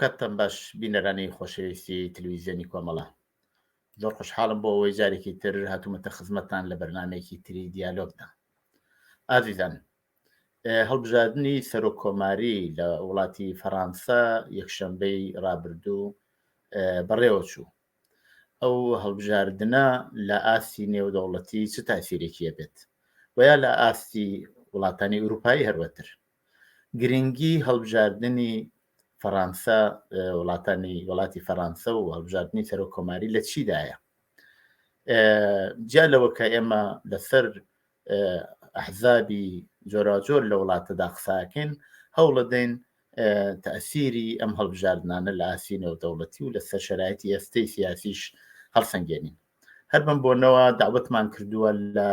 کاتتان باش بینەرانی خۆشەویستی تلویزیۆنی کۆمەڵە زۆر خۆشحاڵم بۆ ئەوەی جارێکی تر هاتوومەتە خزمەتتان لە بەرنمەیەکی تری دیالۆگدا ئازیزان هەڵبژاردنی سەرۆک کۆماری لە وڵاتی فەڕانسە یەکشەمبەی ڕابردوو بەڕێوە چوو ئەو هەڵبژاردنە لە ئاستی نێودەوڵەتی چ تاسیرێکی هەبێت و یا لە ئاستی وڵاتانی ئوروپایی هەروەتر گرنگی هەڵبژاردنی فەڕانسە وڵاتانی وڵاتی فەڕانسە و هەڵبژاردنی سەرۆک کۆماری لە چیدایە جیا لەوە کە ئێمە لەسەر ئەحزابی جۆراجۆر لە وڵاتەدا قساکەین هەوڵەدەین تەسیری ئەم هەڵبژاردنانە لە ئاستی نێودەوڵەتی و لەسەر شەرایەتی ئێستەی سیاسیش هەڵسەنگێنین هەر بەم بۆنەوە داوەتمان کردووە لە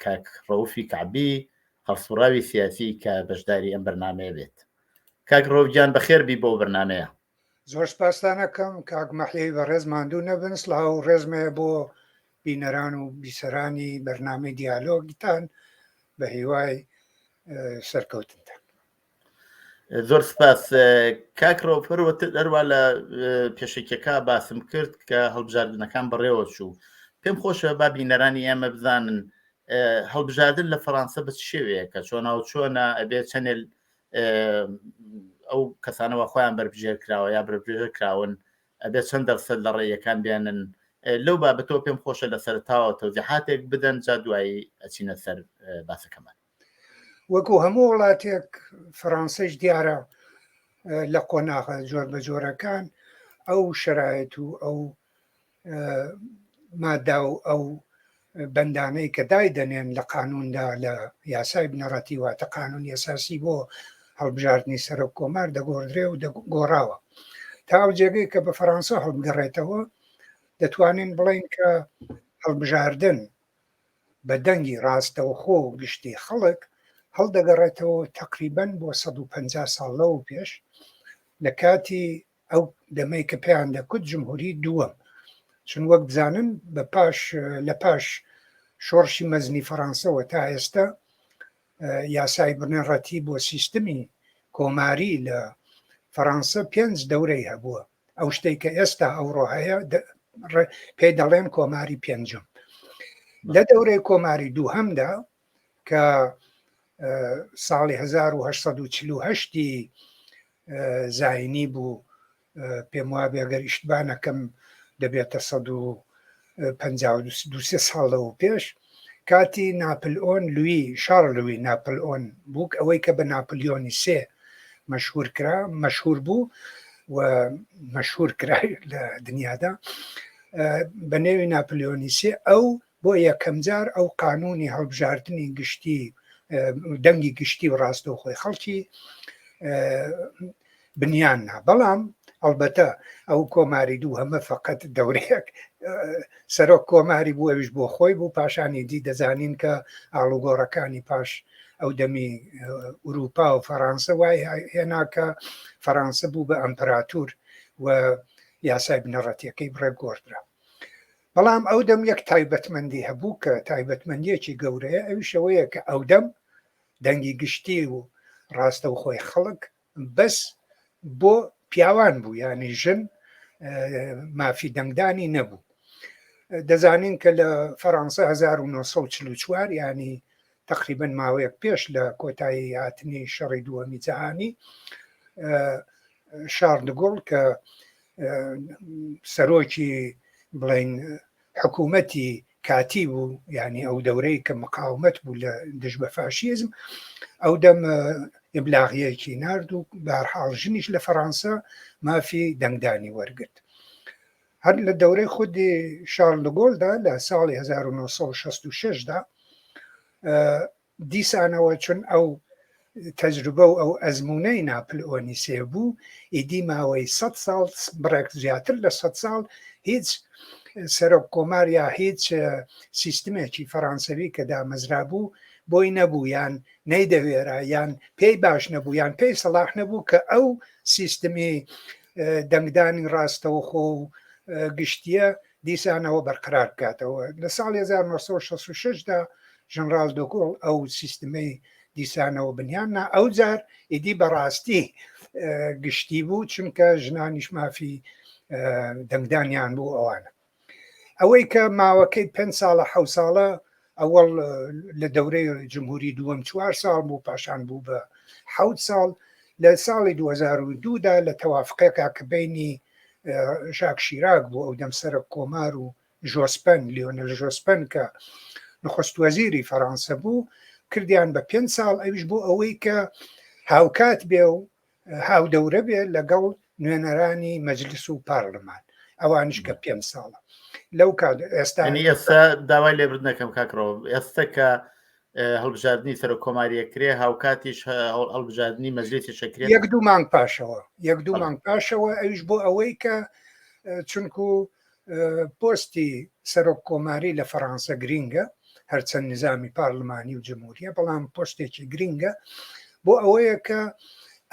کاک ڕەوفی کەعبی هەڵسوڕاوی سیاسی کە بەشداری ئەم بەرنمەیە بێت کاک ڕەوف گیان بەخێر بی بۆ بەرنمەیە. زۆر سپاستان ئەکەم کاک مەحیەی بەڕێز ماندوو نەبن سڵاو و ڕێزم هەیە بۆ بینەران و بیسەرانی بەرنامەی دیالۆگتان بە هیوای سەرکەوتنتان. زۆر سپاس کاک ڕەوف هەروەتر هەروا لە پێشەکیەکە باسم کرد کە هەڵبژاردنەکان بەڕێوە چوو پێم خۆشە با بینەرانی ئێمە بزانن هەڵبژاردن لە فەڕانسە بە چ شێوەیەکە چۆنا و چۆنە ئەبێ چەنێ ئەو کەسانەوە خۆیان بەربژێر کراوە یا بەربژێر کراون ئەبێ چەند دەرسەد لە ڕێیەکان بێنن لەو بابەتەوە پێم خۆشە لە سەرتاوە تەوزیحاتێک بدەن جا دوایی ئەچینە سەر باسەکەمان وەکو هەموو وڵاتێک فەڕانسەش دیارە لە قۆناغە جۆر بە جۆرەکان ئەو شرایط و ئەو مادا و ئەو بەندانەی کە دایدەنێن لە قانوندا لە یاسای بنەڕەتی واتە قانون یاساسی بۆ هەڵبژاردنی سەرۆک کۆمار دەگۆڕدرێ و دەگۆڕاوە تا ئەو جێگەی کە بە فەڕەنسا هەڵبگەڕێتەوە دەتوانین بڵین کە هەڵبژاردن بە دەنگی ڕاستەوخۆ و گشتی خەڵک هەڵدەگەڕێتەوە تەقریبەن بۆ 150 ساڵ لەوە پێش لە کاتی ئەو دەمەی کە پێیان دەکوت جمهوری دووەم چون وەک بزانن بە پاش لە پاش شۆڕشی مەزنی فەڕەنسەوە تا ئێستا یاسای بنەڕەتی بۆ سیستمی کۆماری لە فەڕەنسە پێنج دەورەی هەبووە ئەو شتێک کە ئێستا ئەوڕۆ هەیە پێی دەڵێن کۆماری پێنجم لە دەورەی کۆماری دووهەمدا کە ساڵی 1940 زینی بوو پێم وابێ گەر ئیشتبا نەکەم دەبێتە 152 ساڵ لەوە پێش کاتی ناپلئۆن لوی شاڕ لوی ناپلئۆن بووک ئەوەی کە بە ناپلیۆنی سێ مەشهور کرا مەشهور بوو و مەشهور کرا لە دنیادا بە نێوی ناپلیۆنی سێ ئەو بۆ یەکەمجار ئەو قانونی هەڵبژاردنی گشتی دەنگی گشتی و ڕاستەوخۆی خەڵکی بنیان نا بەڵام ئەڵبەتە ئەو کۆماری دوو هەمە فقط دەورەیەک سەرۆک کۆماری بوو ئەویش بۆ خۆی بوو پاشانی دی دەزانین کە ئاڵوگۆڕەکانی پاش ئەو دەمی ئوروپا و فەڕانسە وای هێنا کە فەڕانسە بوو بە ئەمپراتور و یاسای بنەڕەتیەکەی بڕێک گۆڕدرا بەڵام ئەو دەم یەک تایبەتمەندی هەبوو کە تایبەتمەندیەکی گەورەیە ئەویش ئەوەیە کە ئەو دەم دەنگی گشتی و ڕاستەوخۆی خەڵک بەس بۆ پیاوان بوو یانی ژن مافی دەنگدانی نەبوو دەزانین کە لە فەڕەنسا 1944 ینی تقریبا ماوەیەک پێش لە کۆتایی هاتنی شەڕی دووەمی جەهانی شار دگوڵ کە سەرۆکی بڵین حکوومەتی کاتی بوو یعنی ئەو دەورەی کە مقاومەت بوو لە دژ بە فاشیزم ئەو دەم ئبلاغیەکی نارد و بارحاڵ ژنیش لە فەڕەنسا مافی دەنگدانی وەرگرت هەر لە دەورەی خودی شارل دگۆلدا لە ساڵی 1966 دا دیسانەوە چون ئەو تەجروبە و ئەو ئەزموونەی ناپلئۆنی سێ بوو، ئیدی ماوەی سەد ساڵ، بڕێک زیاتر لە سەد ساڵ، هیچ سەرۆک کۆمار یا هیچ سیستمێکی فەڕانسەوی کە دامەزرابوو بۆی نەبوو یان نەیدەوێرا یان پێی باش نەبوو یان پێی سەڵاح نەبوو کە ئەو سیستمی دەنگدانی ڕاستەوخۆ و گشتیە دیسانەوە بەرقەرار بکاتەوە. لە ساڵی 1966 دا ژەنڕاڵ دۆگۆڵ ئەو سیستمەی دیسانەوە بنیان نا، ئەوجار ئیدی بەڕاستی گشتی بوو چونکە ژنانیش مافی دەنگدانیان بوو ئەوانە ئەوەی کە ماوەکەی پێ ساڵە حە ساڵە ئەوەڵ لە دەورەی جمهوری دووەم چوار ساڵ بوو پاشان بوو بە حەوت ساڵ لە ساڵی 2002 دا لە تەوافقێکا کە بینی ژاک شیراک بوو ئەو دەم سەرۆک کۆمار و ژۆسپەن لیۆنل ژۆسپەن کە نخست وەزیری فەرانسە بوو کردیان بە پێ ساڵ ئەویش بۆ ئەوەی کە هاوکات بێ و هاودەورە بێ لەگەڵ نوێنەرانی مەجلس و پارلمان ئەوانیش کە پێ ساڵە لەو کات ئێستا ئێستا داوای لێبردنەکەم کاکڕۆ ئێستا کە هەڵبژاردننی سەرۆک کۆماریە کرێ هاوکاتیش هەڵبژاردننی مەجلیسی شەکرێت یەک دوو مانگ پاشەوە یەک دوو مانگ پاشەوە ئەویش بۆ ئەوەی کە چونکو پۆستی سەرۆک کۆماری لە فەڕانسە گرینگە هەرچەند نظامی پارلمانی و جمهوریە بەڵام پۆستێکی گرینگە بۆ ئەوەیە کە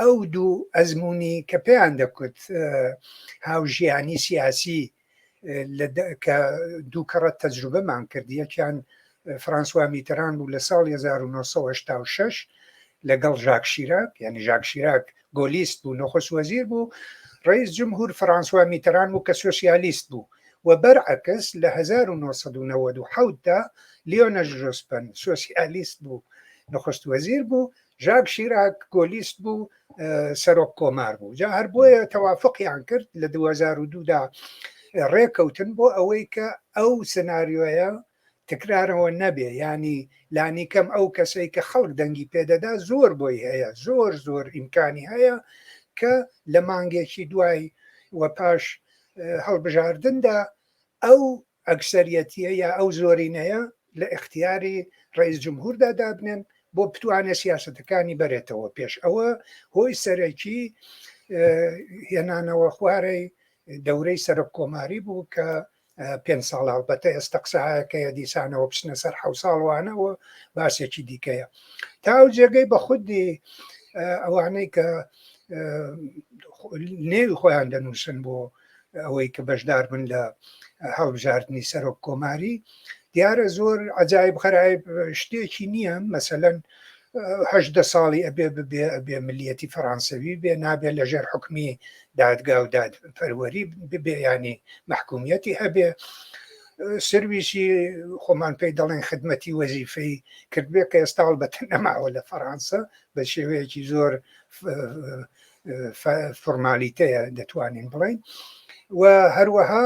ئەو دوو ئەزمموی کە پێیان دەکوت هاوژیانی سیاسی کە دوو کەڕەت تەجروبەمان کرد یەکیان فرانسوا میتران بوو لە ساڵی 1986 لەگەڵ ژاک شیراک یعنی ژاک شیراک گۆلیست بوو نخست وەزیر بوو ڕئیس جمهور فرانسوا میتران بوو کە سۆسیالیست بوو و بەرعکس لە 1997 دا لیۆنە ژۆسپەن سۆسیالیست بوو نخست وەزیر بوو ژاک شیراک گۆلیست بوو سەرۆک کۆمار بوو جا هەر بۆیە تەوافقیان کرد لە 2002 دا ڕێکەوتن بۆ ئەوەی کە ئەو سناریۆیە تکرارەوە نەبێ ینی لانیکەم ئەو کەسەی کە خەڵک دەنگی پێدەدا زۆر بۆی هەیە زۆر زۆر ئیمکانی هەیە کە لە مانگێکی دوای و پاش هەڵبژاردندا ئەو ئەکسەریەتیە یا ئەو زۆرینەیە لە ئیختیاری ڕئیس جمهوردا دابنێن بۆ بتوانێت سیاسەتەکانی بەرێتەوە پێش ئەوە هۆی سەرەکی هێنانەوە خوارەی دەورەی سەرۆک کۆماری بوو کە پێ ساڵ هەڵبەتە ئێستا قسەکەیە دیسانەوە بچنە سەر حە ساڵوانەوە باسێکی دیکەیە تا ئەو جێگەی بە خودی ئەوانەی کە نێوی خۆیان دەنووسن بۆ ئەوەی کە بەشدار بن لە هەڵبژاردنی سەرۆک کۆماری دیارە زۆر عجایب خەرایب شتێکی نییە مەسەەن هەدە ساڵی ئەبێ ببێ ئەبێ ملیەتی فەرانسەوی بێ نابێ لەژێر حکمی دادگا و داد پەروەری ببێ ینی محکومیەتی هەبێ سرویسی خۆمان پێی دەڵێن خدمەتی وەزیفەی کردبێ کە ئێستا بەتە نەماوە لە فەڕانسە بە شێوەیەکی زۆر فۆرمالیتەیە دەتوانین بڵین و هەروەها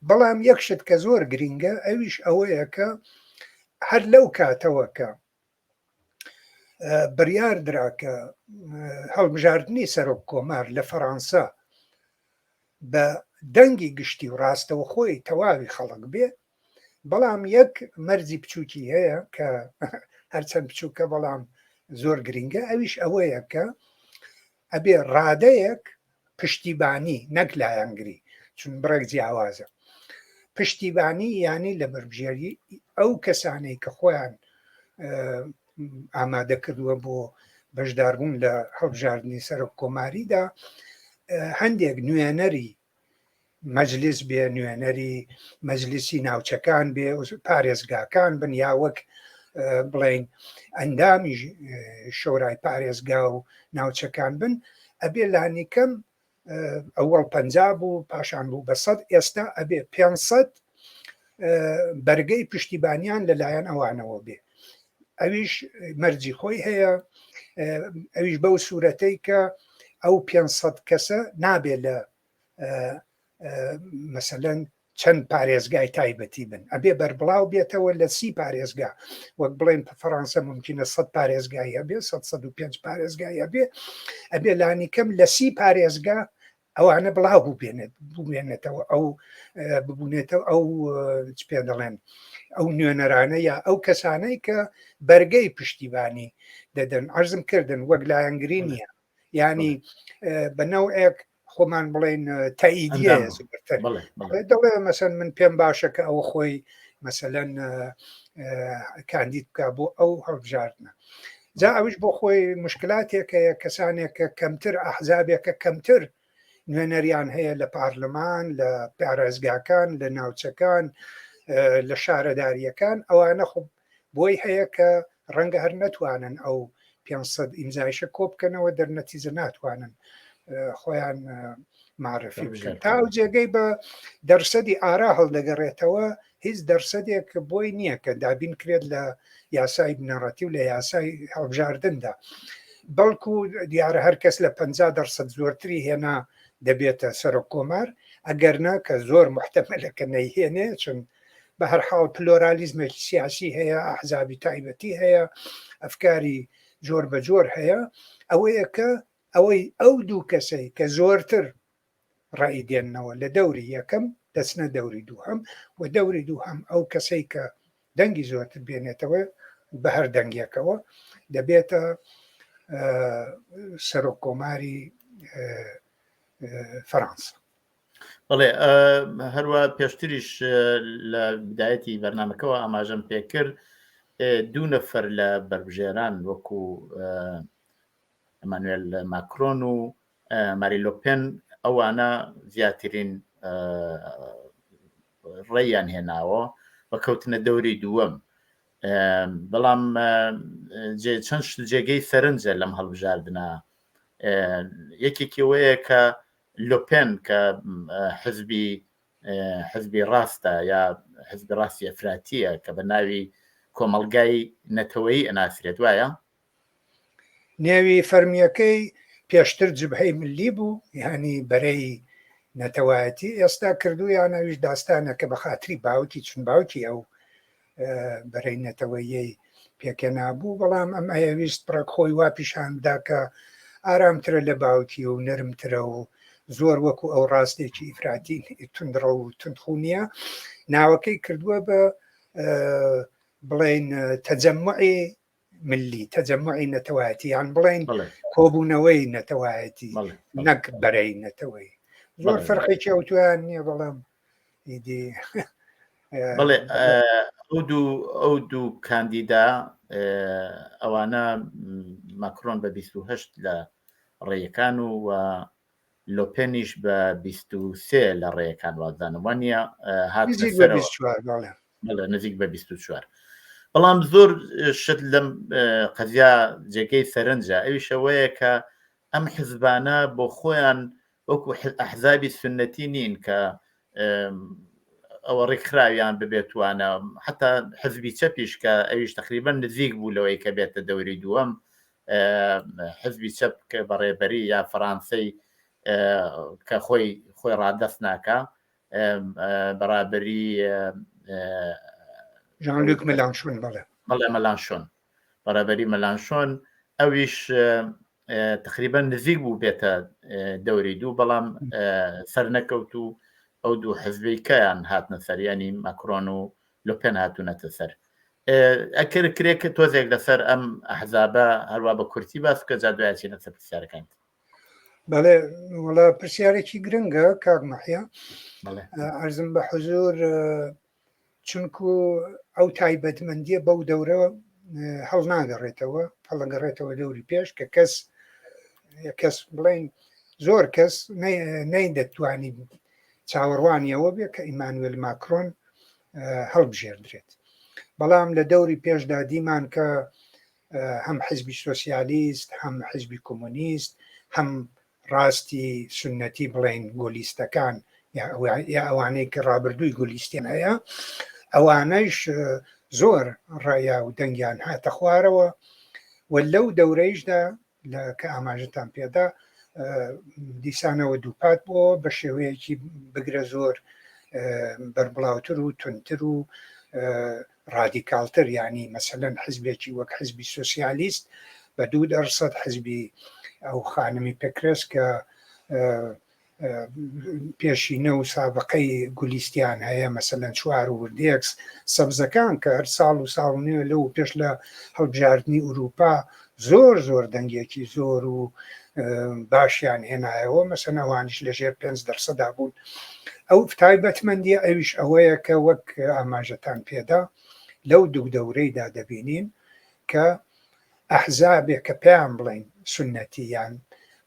بەڵام یەک شت کە زۆر گرینگە ئەویش ئەوەیە کە هەر لەو کاتەوە کە بڕیار درا کە هەڵبژاردنی سەرۆک کۆمار لە فەڕەنسا بە دەنگی گشتی و ڕاستەوخۆی تەواوی خەڵک بێ بەڵام یەک مەرجی بچووکی هەیە کە هەرچەند بچووکە بەڵام زۆر گرنگە ئەویش ئەوەیە کە ئەبێ ڕادەیەک پشتیبانی نەک لایەنگری چون بڕێک جیاوازە پشتیبانی یانی لە بەربژێری ئەو کەسانەی کە خۆیان ئامادە کردووە بۆ بەشداربوون لە هەڵبژاردنی سەرۆک کۆماریدا هەندێک نوێنەری مەجلیس بێ نوێنەری مەجلیسی ناوچەکان بێ پارێزگاکان بن یا وەک بڵین ئەندامی شۆرای پارێزگا و ناوچەکان بن ئەبێ لانیکەم ئەوەڵ پ بوو پاشان بوو بە سەد ئێستا ئەبێ 500 بەرگەی پشتیبانیان لەلایەن ئەوانەوە بێ ئەویش مەرجی خۆی هەیە ئەویش بەو سوورەتەی کە ئەو 500 کەسە نابێت لە مەسەلەن چەند پارێزگای تایبەتی بن ئەبێ بەربڵاو بێتەوە لە سی پارێزگا وەک بڵێن فەڕەنسە ممکنە 100 پارێزگای هەبێ 105 پارێزگای هەبێ ئەبێ لانیکەم لە سی پارێزگا ئەوانە بڵاو بووبێنێت بووێنێتەوە ئەو ببوونێتەوە ئەو چ پێ دەڵێن ئەو نوێنەرانە یا ئەو کەسانەی کە بەرگەی پشتیبانی دەدەن عرضم کردن وەک لایەنگری نییە ینی بە نەوەک خۆمان بڵێن تەئیدیە زۆرتر دەڵێ مەسەن من پێم باشە کە ئەوە خۆی مەسەلەن کاندید بکە بۆ ئەو هەڵبژاردنە جا ئەوش بۆ خۆی مشکلاتێک هەیە کەسانێک کە کەمتر ئەحزابێکە کەمتر نوێنەریان هەیە لە پارلمان لە پارێزگاکان لە ناوچەکان لە شارەداریەکان ئەوانە خۆ بۆی هەیە کە ڕەنگە هەر نەتوانن ئەو 500 ئیمزایشە کۆ بکەنەوە دەرنەتیجە ناتوانن. خۆیان معرفی بکەن تا ئەو جێگەی بە دەرسەدی ئارا هەڵدەگەڕێتەوە هیچ دەرسەدێک بۆی نییە کە دابین کرێت لە یاسای بنەڕەتی و لە یاسای هەڵبژاردندا بەڵکو دیارە هەر کەس لە 50 دەرسەد زۆرتری هێنا دەبێتە سەرۆک کۆمار ئەگەر نا کە زۆر محتەمەلە کە نەیهێنێ چون بە هەر حاڵ پلۆرالیزمێکی سیاسی هەیە ئەحزابی تایبەتی هەیە ئەفکاری جۆر بە جۆر هەیە ئەوەیە کە ئەوەی ئەو دوو کەسەی کە زۆرتر ڕێی دێننەوە لە دەوری یەکەم دەچنە دەوری دووهەم و دەوری دووهەم ئەو کەسەی کە دەنگی زۆرتر بێنێتەوە بە هەر دەنگێکەوە دەبێتە سەرۆک کۆماری فەرەنسا. بەڵێ هەروە پێشتریش لە بدایەتی بەرنمەکەەوە ئاماژەم پێکرد دوو نەفەر لە بەربژێران وەکو ئەمانوێل ماکرۆن و ماری لۆپێن ئەوانە زیاترین ڕێیان هێناوە و کەوتنە دەوری دووەم بەڵام چەند شت جێگەی سەرنجە لەم هەڵبژاردنە یەکێکیەوەیە کە لۆپێن کە حزبی حزبی ڕاستە یا حزبی ڕاستی ئەفراتیە کە بە ناوی کۆمەلگای نەتەوەیی ئەناسرێت وایە نێوی فەرمیەکەی پێشتر جبهەی ملی بوو یانی بەرەی نەتەوایەتی ئێستا کردوویانە ئەویش داستانە کە بە خاتری باوکی چون باوکی ئەو بەرەی نەتەوەیەی پێکهێنابوو بەڵام ئەم ئەیەویست پڕێک خۆی وا پیشان بدا کە ئارامترە لە باوکی و نەرمترە و زۆر وەکو ئەو ڕاستێکی ئیفراتی تندڕە و تندخو نییە ناوەکەی کردووە بە بڵێن تەجەمعی ملی تەجەمعی نەتەوایەتی یان بڵێن کۆبوونەوەی نەتەوایەتی نەک بەرەی نەتەوەی زۆر فەرقێکی ئەوتویان نییە بەڵام ئیدی بەڵێ ئەو دوو ئەو دوو کاندیدا ئەوانە ماکرۆن بە 28 لە ڕێیەکان و و لۆپێنیش بە 23 لە ڕێیەکان وازانم وانە هاتنە سەرەوە بەڵێ نزیک بە 24 بەڵام زۆر شت لەم قەزیا جێگەی سەرنجە ئەویشەوەیە کە ئەم حزبانە بۆ خۆیان وەکو ئەحزابی سنەتی نین کە ئەوە ڕێکخراویان ببێتوانە حتا حزبی چەپیش کە ئەویش تقریبا نزیک بوو لەوەی کە بێتە دەوری دووەم حزبی چەپ کە بەڕێبەری یا فەرانسەی کە خۆی خۆی ڕادەست ناکە بەڕابری ژان-لوک مەلانشۆن بەڵێ بەڵێ مەلانشۆن بەڕابری مەلانشۆن ئەویش تقریبا نزیک بوو بێتە دەوری دوو بەڵام سەر نەکەوت و ئەو دوو حزبیکەیان هاتنە سەر ینی ماکرۆن و لۆپێن هاتوونەتە سەر ئەکرد کرێک تۆزێک لەسەر ئەم ئەحزابە هەروە بە کورتی باس بکە جا دوایچینە سەر پرسیارەکان بەڵێ وڵا پرسیارێکی گرنگە کاک مەحیا ئەرزم بە حزور چونکو ئەو تایبەتمەندیە بەو دەورە هەڵناگەڕێتەوە هەڵەگەڕێتەوە دەوری پێش کە کەس کەس بڵین زۆر کەس نەی دەتوانی چاوەڕوانی ئەوە بێ کە ئیمانوێل ماکرۆن هەڵبژێردرێت بەڵام لە دەوری پێشدا دیمان کە هەم حزبی سۆسیالیست هەم حزبی کۆمۆنیست هەم ڕاستی سنەتی بڵین گۆلیستەکان یا ئەوانەی کە ڕابردووی گۆلیستیان هەیە ئەوانەش زۆر ڕایا و دەنگیان هاتە خوارەوە و لەو دەورەیشدا لە کە ئاماژەتان پێدا دیسانەوە دووپات بۆ بە شێوەیەکی بگرە زۆر بەربڵاوتر و تونتر و ڕادیکاڵتر یانی مەسەلەن حزبێکی وەک حزبی سۆسیالیست بە دوو دەرسەد حزبی ئەو خانمی پێکرێس کە پێشینە و سابقەی گولیستیان هەیە مەسەلەن چوار و وردێکس سەبزەکان کە هەر ساڵ و ساڵ نوێ لەو پێش لە هەڵبژاردنی ئوروپا زۆر زۆر دەنگێکی زۆر و باشیان هێنایەوە مەسەن ئەوانیش لە ژێر پێنج دەرسەدا بوون ئەو تایبەتمەندیە ئەویش ئەوەیە کە وەک ئاماژەتان پێدا لەو دوو دەورەیدا دەبینین کە ئەحزابێک کە پێیان بڵین سنەتی یان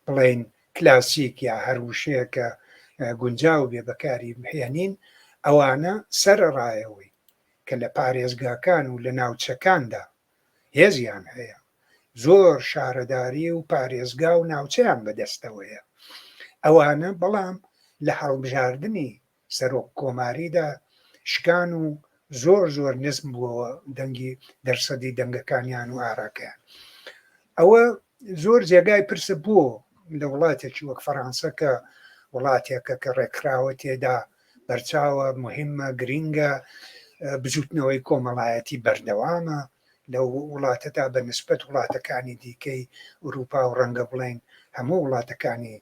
بڵین کلاسیک یا هەر وشەیە کە گونجاو بێ بەکاری بهێنین ئەوانە سەرەڕایەوەی کە لە پارێزگاکان و لە ناوچەکاندا هێزیان هەیە زۆر شارەداری و پارێزگا و ناوچەیان بەدەستەوەیە. ئەوانە بەڵام لە هەڵبژاردنی سەرۆک کۆماریدا شکان و زۆر زۆر نزم بووەوە دەنگی دەرسەدی دەنگەکانیان و ئاراکەیان. ئەوە زۆر جێگای پرسە بۆ لە وڵاتێکی وەک فەڕانسە کە وڵاتێکە کە ڕێکخراوە تێدا بەرچاوە، مهمە، گرینگە، بزوتنەوەی کۆمەڵایەتی بەردەوامە لەو وڵاتەدا بە نسبەت وڵاتەکانی دیکەی ئوروپا و ڕەنگە بڵێین هەموو وڵاتەکانی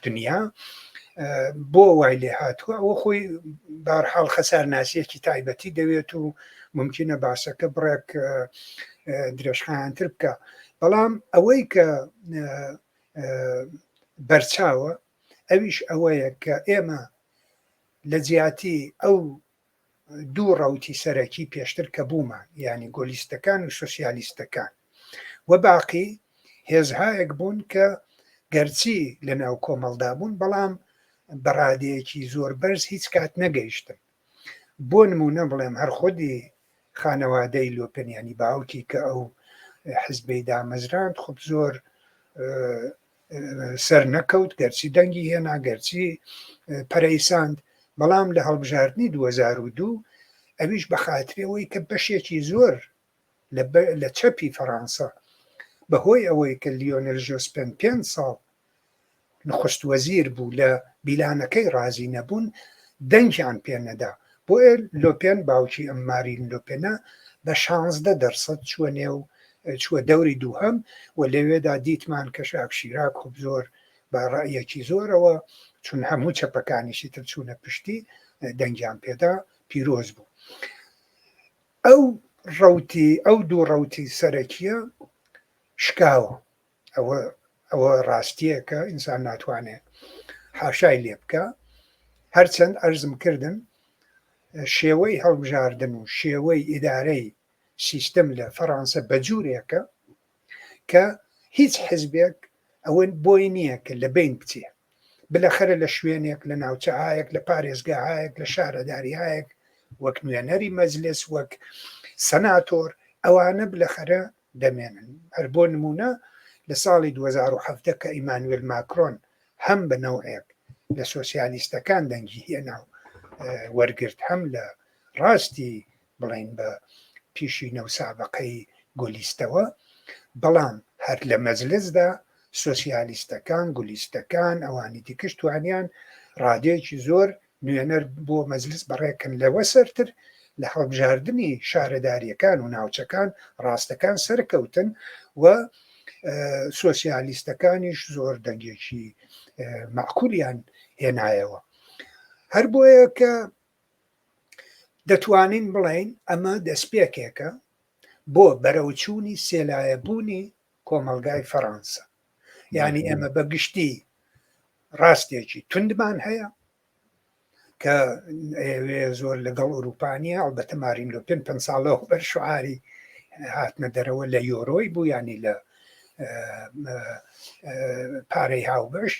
دنیا بۆ وای لێ هاتووە ئەوە خۆی بارحاڵ خەسارناسیەکی تایبەتی دەوێت و ممکنە باسەکە بڕێک درێژخایەنتر بکە بەڵام ئەوەی کە بەرچاوە ئەویش ئەوەیە کە ئێمە لە جیاتی ئەو دوو ڕەوتی سەرەکی پێشتر کە بوومان یانی گۆلیستەکان و سۆسیالیستەکان و باقی هێزهایەک بوون کە گەرچی لە ناو کۆمەڵدا بوون بەڵام بە ڕادەیەکی زۆر بەرز هیچ کات نەگەیشتن بۆ نمونە بڵێم هەر خودی خانەوادەی لۆپێن یانی باوکی کە ئەو حزبەی دامەزراند خب زۆر سەر نەکەوت گەرچی دەنگی هێنا گەرچی پەرەیساند بەڵام لە هەڵبژاردنی 2002 ئەویش بە خاترەوەی کە بەشێکی زۆر لە چەپی فەڕانسە بەهۆی ئەوەی کە لیۆنێل ژۆسپێن پێنج ساڵ نخست وەزیر بوو لە بیلانەکەی ڕازی نەبوون دەنگیان پێ نەدا بۆیە لۆپێن باوکی ئەم مارین لۆپێنە بە 16 دەرسەد چووە نێو چووە دەوری دووهەم و لەوێدا دیتمان کە شاک شیراک خوب زۆر بە ڕەئیەکی زۆرەوە چون هەموو چەپەکانیشی تر چوونە پشتی دەنگیان پێدا پیرۆز بوو. ئەو ڕەوتی ئەو دوو ڕەوتی سەرەکیە شکاوە ئەوە ئەوە ڕاستیەکە ئینسان ناتوانێت حاشای لێ بکە هەرچەند ئەرزم کردن شێوەی هەڵبژاردن و شێوەی ئیدارەی سیستم لە فەڕانسە بەجورێکە کە هیچ حزبێک ئەوە بۆی نییە کە لە بین بچێ بلەخەرە لە شوێنێک، لە ناوچەهایەک، لە پارێزگاهایەک، لە شارەداریهایەک وەک نوێنەری مەجلس، وەک سەناتۆر، ئەوانە بلەخەرە دەمێنن. هەر بۆ نموونە لە ساڵی 2017 کە ئیمانوێل ماکرۆن هەم بە نەوعێک لە سۆسیالیستەکان دەنگی هێنا و وەرگرت، هەم لە ڕاستی بڵێین بە پیشینە و سابقەی گۆلیستەوە، بەڵام هەر لە مەجلسدا سۆسیالیستەکان، گولیستەکان، ئەوانی دیکەش توانیان ڕادەیەکی زۆر نوێنەر بۆ مەجلس بەڕێکەن، لەوە سەرتر لە هەڵبژاردنی شارەدارییەکان و ناوچەکان ڕاستەکان سەرکەوتن و سۆسیالیستەکانیش زۆر دەنگێکی مەعقولیان هێنایەوە. هەر بۆیە کە دەتوانین بڵێین ئەمە دەستپێکێکە بۆ بەرەوچوونی سێلایەبوونی کۆمەڵگای فەڕانسە. یانی ئێمە بە گشتی ڕاستێکی توندمان هەیە کە ئەیەوێ زۆر لەگەڵ ئوروپا نییە، ئەڵبەتە مارین لۆپێن پێنج ساڵەوە بەر شعاری هاتنە دەرەوە لە یۆرۆی بوو ینی لە پارەی هاوبەش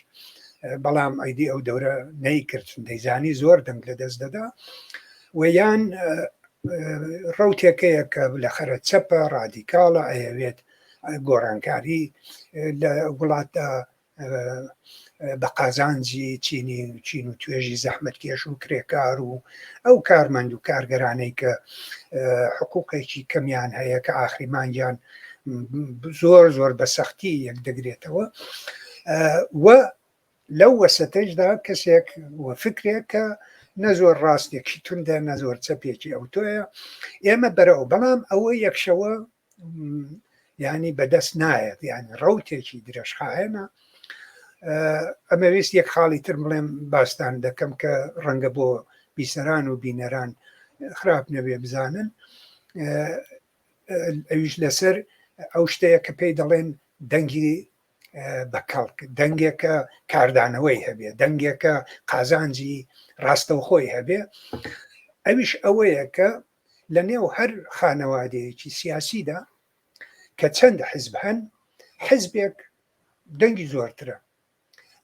بەڵام ئەیدی ئەو دەورە نەیکرد دەیزانی زۆر دەنگ لە دەست دەدا و یان ڕوتێکەیە کە لە خەرە چەپە ڕادیکاڵە ئەیەوێت گۆڕانکاری لە وڵاتدا بە قازانجی چینی چین و توێژی زەحمەتکێش و کرێکار و ئەو کارمەند و کارگەرانەی کە حقوقێکی کەمیان هەیە کە ئاخری مانگیان زۆر زۆر بە سەختی یەک دەگرێتەوە و لەو وەسەتەشدا کەسێک و فکرێک کە نە زۆر ڕاستێکی توندە نە زۆر چەپێکی ئەوتۆیە ئێمە بەرەو بەڵام ئەوە یەکشەوە ینی بەدەست نایەت یعنی ڕوتێکی درێژخایەنە ئەمەویست یەک خاڵی تر بڵێم باستان دەکەم کە ڕەنگە بۆ بیسەران و بینەران خراپ نەبێ بزانن ئەویش لەسەر ئەو شتەیە کە پێی دەڵێن دەنگی بە کەڵک دەنگێکە کاردانەوەی هەبێ دەنگێکە قازانجی ڕاستەوخۆی هەبێ ئەویش ئەوەیە کە لە نێو هەر خانەوادەیەکی سیاسیدا کە چەند حزب هەن حزبێک دەنگی زۆرترە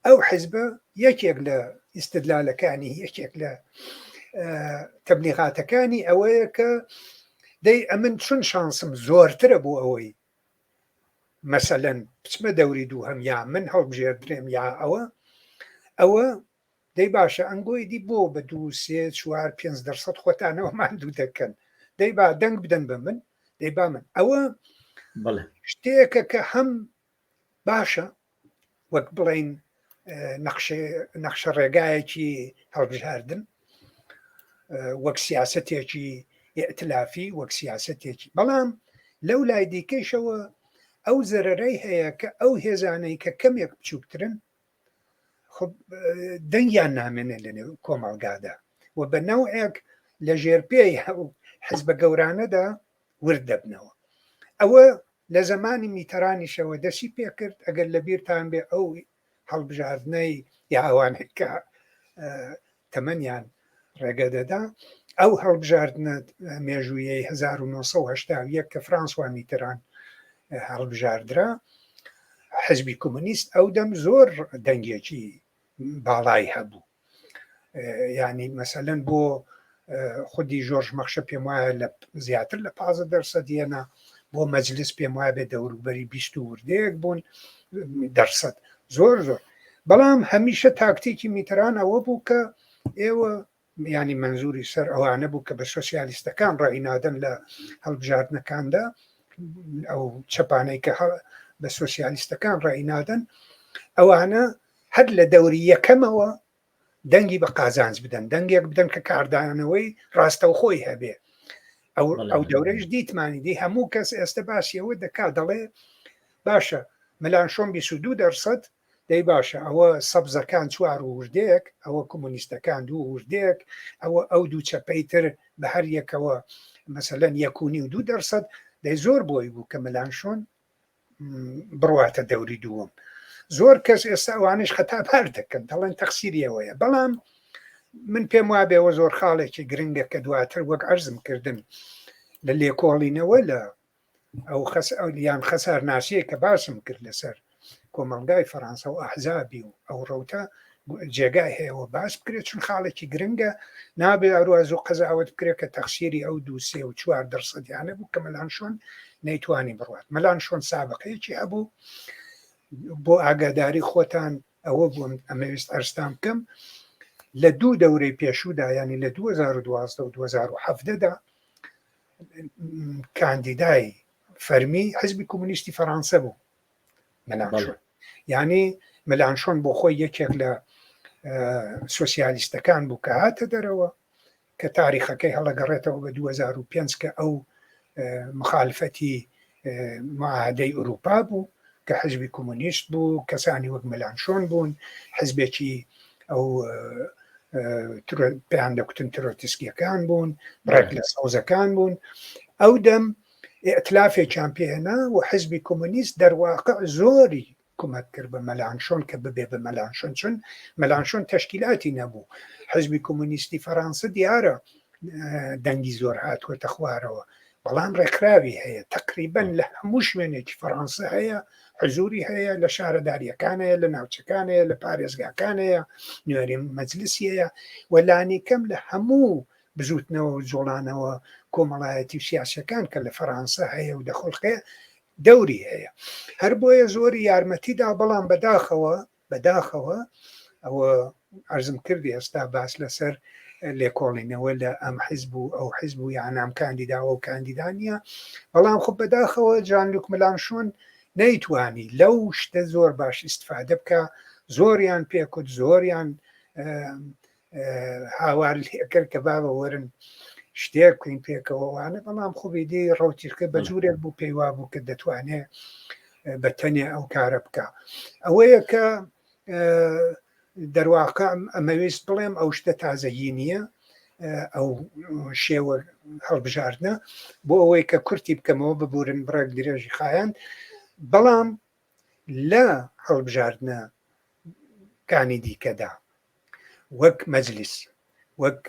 ئەو حزبە یەکێک لە ئیسیدلالەکانی یەکێک لە تەبلیغاتەکانی ئەوەیە کە دەی ئەمن چون شانسم زۆرترە بۆ ئەوەی. مەسەلەن بچمە دەوری دووهەم یا من هەڵبژێردرێم یا ئەوە ئەوە دەی باشە ئەنگۆی دی بۆ بە دوو سێ چوار پێنج دەرسەد خۆتانەوە ماندوو دەکەن دەی با دەنگ بدەن بە من دەی با من ئەوە شتێکە کە هەم باشە وەک بڵین نەخشە ڕێگایەکی هەڵبژاردن وەک سیاستێکی ئیئتلافی وەک سیاستێکی بەڵام لەو لای دیکەیشەوە ئەو زەرەرەی هەیە کە ئەو هێزانەی کە کەمێک بچووکترن دەنگیان نامێنێت لە نێو کۆمەڵگادا و بە نەوعێک لە ژێرپێی حزبە گەورانەدا ورد دەبنەوە ئەوە لە زەمانی میتەرانیشەوە دەسی پێکرد ئەگەر لە بیرتان بێ ئەو هەڵبژاردنەی یا ئەوانەی کە تەمەنیان ڕێگە دەدا ئەو هەڵبژاردنە مێژوویەی 1970 کە فرانسوا میتران هەڵبژاردرا حزبی کۆمۆنیست ئەو دەم زۆر دەنگێکی باڵای هەبوو ینی مەسەلەن بۆ خودی ژۆرژ مەخشە پێم وایە لە زیاتر لە 15 دەرسەد هێنا بۆ مەجلس پێم وایە بێ دەوروبەری 20 و وردەیەک بوون دەرسەد زۆر زۆر بەڵام هەمیشە تاکتیکی میتران ئەوە بوو کە ئێوە ینی منزوری سەر ئەوانە بوو کە بە سۆسیالیستەکان ڕێی نادەن لە هەڵبژاردنەکاندا ئەو چەپانەی کە بە سۆسیالیستەکان ڕێی نادەن ئەوانە هەر لە دەوری یەکەمەوە دەنگی بە قازانج بدەن دەنگێک بدەن کە کاردانەوەی ڕاستەوخۆی هەبێ ئەو ئەو دەورەش دیتمانی دی هەموو کەس ئێستا باسی ئەوە دەکا دەڵێ باشە ملانشۆن 22 دەرسەد دەی باشە ئەوە سەبزەکان چوار و وردەیەک ئەوە کۆمۆنیستەکان دوو وردەیەک ئەوە ئەو دوو چەپەی تر بە هەر یەکەوە مەسەلەن یەکونی و دوو دەرسەد دەی زۆر بۆی بوو کە ملانشۆن بڕواتە دەوری دووەم زۆر کەس ئێستا ئەوانش خەتابار دەکەن دەڵێن تەقسیری ئەوەیە بەڵام من پێم وابێەوە زۆر خاڵێکی گرنگە کە دواتر وەک عەرزم کردن لە لێکۆڵینەوە لە ئەو خەس ئەو یان خەسارناسیە کە باسم کرد لەسەر کۆمەڵگای فەرانسە و ئەحزابی و ئەو ڕەوتە جێگای هەیە و باس بکرێت چون خاڵێکی گرنگە نابێ ئەروا زوو قەزاوت بکرێت کە تەخسیری ئەو دوو سێ و چوار دەرسەدیانە بوو کە مەلانشۆن نەیتوانی بڕوات مەلانشۆن سابقەیەکی هەبوو بۆ ئاگاداری خۆتان ئەوە بووم ئەمەویست ئەرستان بکەم لە دوو دەورەی پێشوودا ینی لە 2012 و 2017 دا کاندیدای فەرمی حزبی کۆمۆنیستی فەرانسە بوو مەلانشۆن یعنی مەلانشۆن بۆ خۆی یەکێک لە سۆسیالیستەکان بوو کە هاتە دەرەوە کە تاریخەکەی هەڵەگەڕێتەوە بە 2005 کە ئەو مخالفەتی معاهدەی ئەوروپا بوو کە حزبی کۆمۆنیست بوو کەسانی وەک مەلانشۆن بوون حزبێکی ئەو پێیان دەکوتن ترۆتسکیەکان بوون بڕێک لە سەوزەکان بوون ئەو دەم ئیئتلافێکیان پێهێنا و حزبی کۆمۆنیست دەرواقع زۆری کومەک کرد بە مەلانشۆن کە ببێ بە مەلانشۆن چون مەلانشۆن تەشکیلاتی نەبوو حزبی کۆمۆنیستی فەرانسە دیارە دەنگی زۆر هاتووەتە خوارەوە بەڵام ڕێکخراوی هەیە تقریبن لە هەموو شوێنێکی فەڕەنسە هەیە حزوری هەیە لە شارەداریەکان هەیە لە ناوچەکان هەیە لە پارێزگاکان هەیە نوێنەری مەجلسی هەیە و لانیکەم لە هەموو بزوتنەوە و جوڵانەوە کۆمەڵایەتی و سیاسەکان کە لە فەڕانسە هەیە و دەخڵقێ دەوری هەیە هەر بۆیە زۆری یارمەتیدا بەڵام بەداخەوە بەداخەوە ئەوە ئەرزم کردی ئێستا باس لەسەر لێکۆڵینەوە لە ئەم حیزب و ئەو حیزب و یانام کاندیدا و کاندیدا نییە بەڵام خۆ بەداخەوە جان لوک ملانشۆن نەیتوانی لەو شتە زۆر باش ئیسفادە بکە زۆریان پێکوت زۆریان هاوار لێکرد کە بابە وەرن شتێک بکەین پێکەوە وانە بەڵام خوبیدی ڕوتیشکە بە جوورێک بوو پێی وابوو کە دەتوانێت بە تەنێ ئەو کارە بکە ئەوەیە کە دەرواقع ئەمەویست بڵێم ئەو شتە تازەیی نییە ئەو شێوە هەڵبژاردنە بۆ ئەوەی کە کورتی بکەمەوە ببورن بڕێک درێژی خایەن بەڵام لە هەڵبژاردنە کانی دیکەدا وەک مەجلیس وەک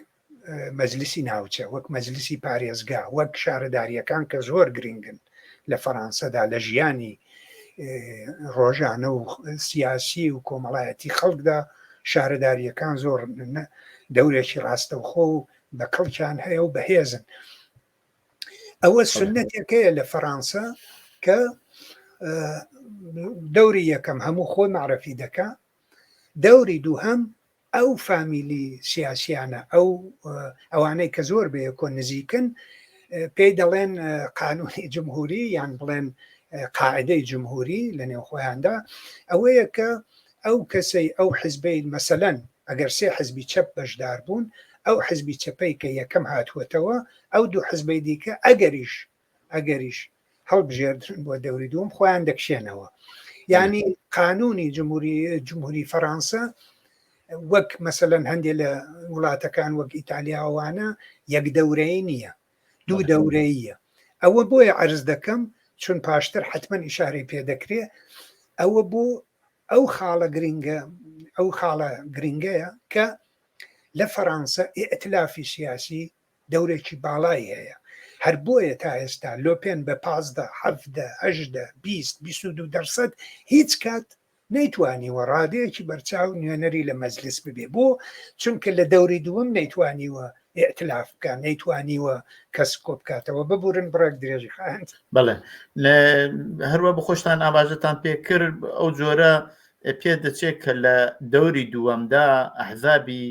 مەجلیسی ناوچە وەک مەجلیسی پارێزگا وەک شارەداریەکان کە زۆر گرنگن لە فەڕانسەدا لە ژیانی ڕۆژانە و سیاسی و کۆمەڵایەتی خەڵکدا شارەداریەکان زۆر دەورێکی ڕاستەوخۆ و بە کەڵکیان هەیە و بەهێزن ئەوە سنەتێکەیە لە فەڕانسە کە دەوری یەکەم هەموو خۆی معرەفی دەکا، دەوری دووهەم ئەو فامیلی سیاسیانە ئەو ئەوانەی کە زۆر بەیەکۆ نزیکن پێی دەڵێن قانونی جمهوری یان بڵێن قاعدەی جمهوری لە نێو خۆیاندا ئەوەیە کە ئەو کەسەی ئەو حزبەی مەسەلەن ئەگەر سێ حزبی چەپ بەشدار بوون ئەو حزبی چەپەی کە یەکەم هاتووەتەوە ئەو دوو حزبەی دیکە ئەگەریش ئەگەریش هەڵبژێردرن بۆ دەوری دووەم خۆیان دەکشێنەوە یعنی قانونی جمهوری جمهوری فەرانسە وەک مەسەلەن هەندێک لە وڵاتەکان وەک ئیتالیاوانە یەک دەورەی نییە دوو دەورەیە ئەوە بۆیە عرز دەکەم چون پاشتر حتمما ئیشارەی پێ دەکرێ ئەوە بۆ ئەو خاڵە گرنگە ئەو خاڵە گرنگەیە کە لە فەرانسە ئیئتلافی سیاسی دەورێکی باڵای هەیە، هەر بۆیە تا ئێستا لۆپێن بە 15، 17، 18، 20، 22 دەرسەد هیچ کات نەیتوانیوە ڕادەیەکی بەرچاو نوێنەری لە مەجلس ببێ، بۆ؟ چونکە لە دەوری دووەم نەیتوانیوە ئیئتلاف بکا، نەیتوانیوە کەس کۆبکاتەوە، ببورن بڕێک درێژی خایاند. بەڵێ هەروە بە خۆشتان ئاماژەتان پێ کرد ئەو جۆرە پێ دەچێت کە لە دەوری دووەمدا ئەحزابی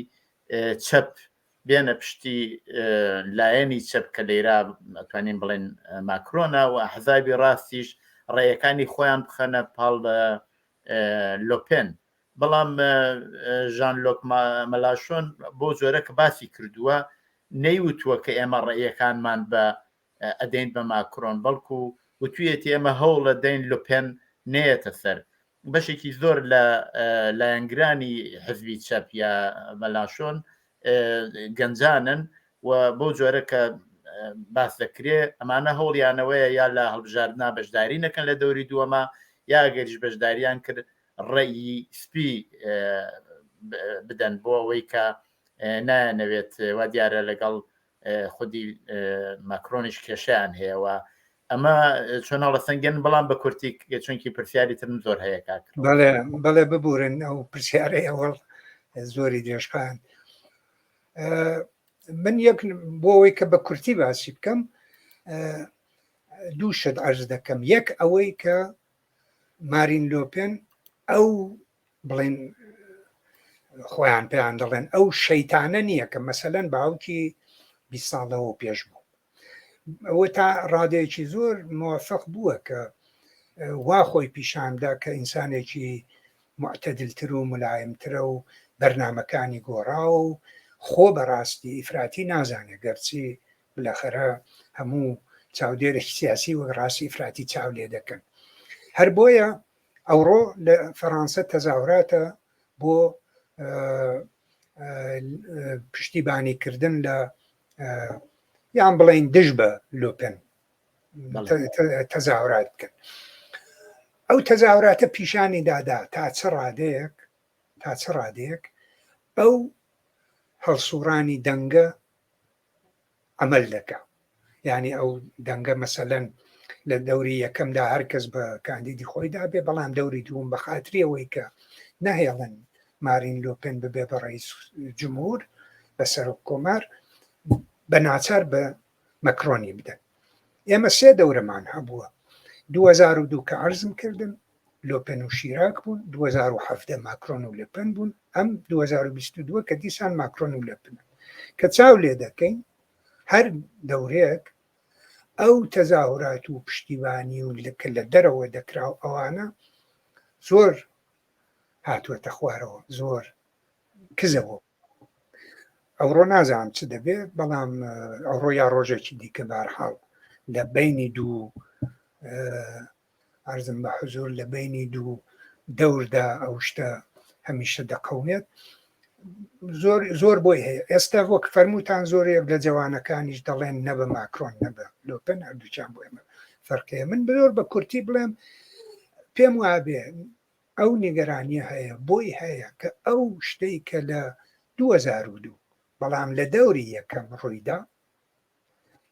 چەپ بێنە پشتی لایەنی چەپ کە لەیرا ئەتوانین بڵێن ماکرۆنە و حەزابی ڕاستیش ڕێیەکانی خۆیان بخەنە پاڵ لۆپێن بەڵام ژان لۆک مەلاشۆن بۆ جۆرە کە باسی کردووە نەیوتووە کە ئێمە ڕێیەکانمان بە ئەدەین بە ماکرۆن بەڵکو وتویەتی ئێمە هەوڵە دەین لوپێن نەیەتە سەر بەشێکی زۆر لە لایەنگرانی حزبی چەپ یا مەلاشۆن گەنجانن و بەو جۆرە کە باس دەکرێ ئەمانە هەوڵیانەوەیە یا لە هەڵبژاردنا بەشداری نەکەن لە دەوری دووەمە یا ئەگەریش بەشداریان کرد ڕێی سپی بدەن بۆ ئەوەی کە نایانەوێت وا دیارە لەگەڵ خودی ماکرۆنیش کێشیان هەیە و ئەمە چۆن هەڵەسەنگێن بەڵام بە کورتی چونکی پرسیاری ترم زۆر هەیە کاک بەڵێ بەڵێ ببورن ئەو پرسیارەی ئەوەڵ زۆری درێژخان من یەک بۆ ئەوەی کە بە کورتی باسی بکەم دوو شت عرض دەکەم یەک ئەوەی کە مارین لۆپێن ئەو بڵێن خۆیان پێیان دەڵێن ئەو شەیتانە نییە کە مەسەلەن باوکی بی ساڵەوە پێش بوو ئەوە تا ڕادەیەکی زۆر موفق بووە کە وا خۆی پیشاندا کە ئینسانێکی معتەدلتر و ملایمترە و بەرنمەکانی گۆڕاوە و خۆ بەڕاستی ئیفراتی نازانێت گەرچی بلەخەرە هەموو چاودێرێکی سیاسی وەک ڕاستی ئیفراتی چاو لێ دەکەن هەر بۆیە ئەوڕۆ لە فەرانسە تەزاهوراتە بۆ پشتیبانی کردن لە یان بڵین دژ بە لۆپن تەزاهورات بکەن ئەو تەزاهوراتە پیشانی دادا تا چ ڕادەیەک تا چ ڕادەیەک ئەو هەڵسوڕانی دەنگە عەمەل دەکا یعنی ئەو دەنگە مەسەلەن لە دەوری یەکەمدا هەر کەس بە کاندیدی خۆی دابێ بەڵام دەوری دووەم بە خاتری ئەوەی کە نەهێڵن مارین لۆپێن ببێ بە ڕئیس جمهور بە سەرۆک کۆمار بە ناچار بە مەکرۆنی بدەن ئێمە سێ دەورەمان هەبووە 2002 کە عەرزم کردن لۆپێن و شیراک بوون 2017 ماکرۆن و لۆپێن بوون ئەم 2022 کە دیسان ماکرۆن و لۆپنن کە چاو لێ دەکەین هەر دەورەیەک ئەو تەزاهورات و پشتیبانی و کە لە دەرەوە دەکرا و ئەوانە زۆر هاتووەتە خوارەوە زۆر کزەوە ئەوڕۆ نازانم چ دەبێ بەڵام ئەوڕۆ یا ڕۆژێکی دیکە بارحاڵ لە بینی دوو عەرزم بە حزور لە بینی دوو دەوردا ئەو شتە هەمیشە دەقەومێت زۆر زۆر بۆی هەیە ئێستا وەک فەرمووتان زۆرێک لە جەوانەکانیش دەڵێن نە بە ماکرۆن نە بە لۆپن هەردووچان بۆ ئێمە فەرقەیە من زۆر بە کورتی بڵێم پێم وابێ ئەو نیگەرانیە هەیە بۆی هەیە کە ئەو شتەی کە لە 2002 بەڵام لە دەوری یەکەم ڕوویدا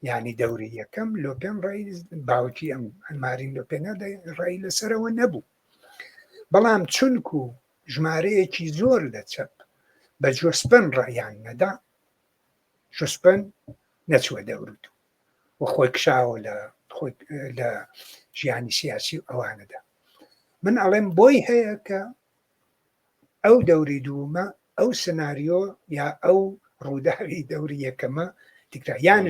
یانی دەوری یەکەم لۆپێن ڕێی باوکی ئەم مارین لۆپێنە ڕێی لەسەرەوە نەبوو بەڵام چونکو ژمارەیەکی زۆر لە چەپ بە جۆسپەن ڕێیان نەدا جۆسپەن نەچووە دەوروت و خۆی کشاوە لە خۆی لە ژیانی سیاسی و ئەوانەدا من ئەڵێم بۆی هەیە کە ئەو دەوری دوومە ئەو سناریۆ یا ئەو ڕووداوی دەوری یەکەمە تکرا یان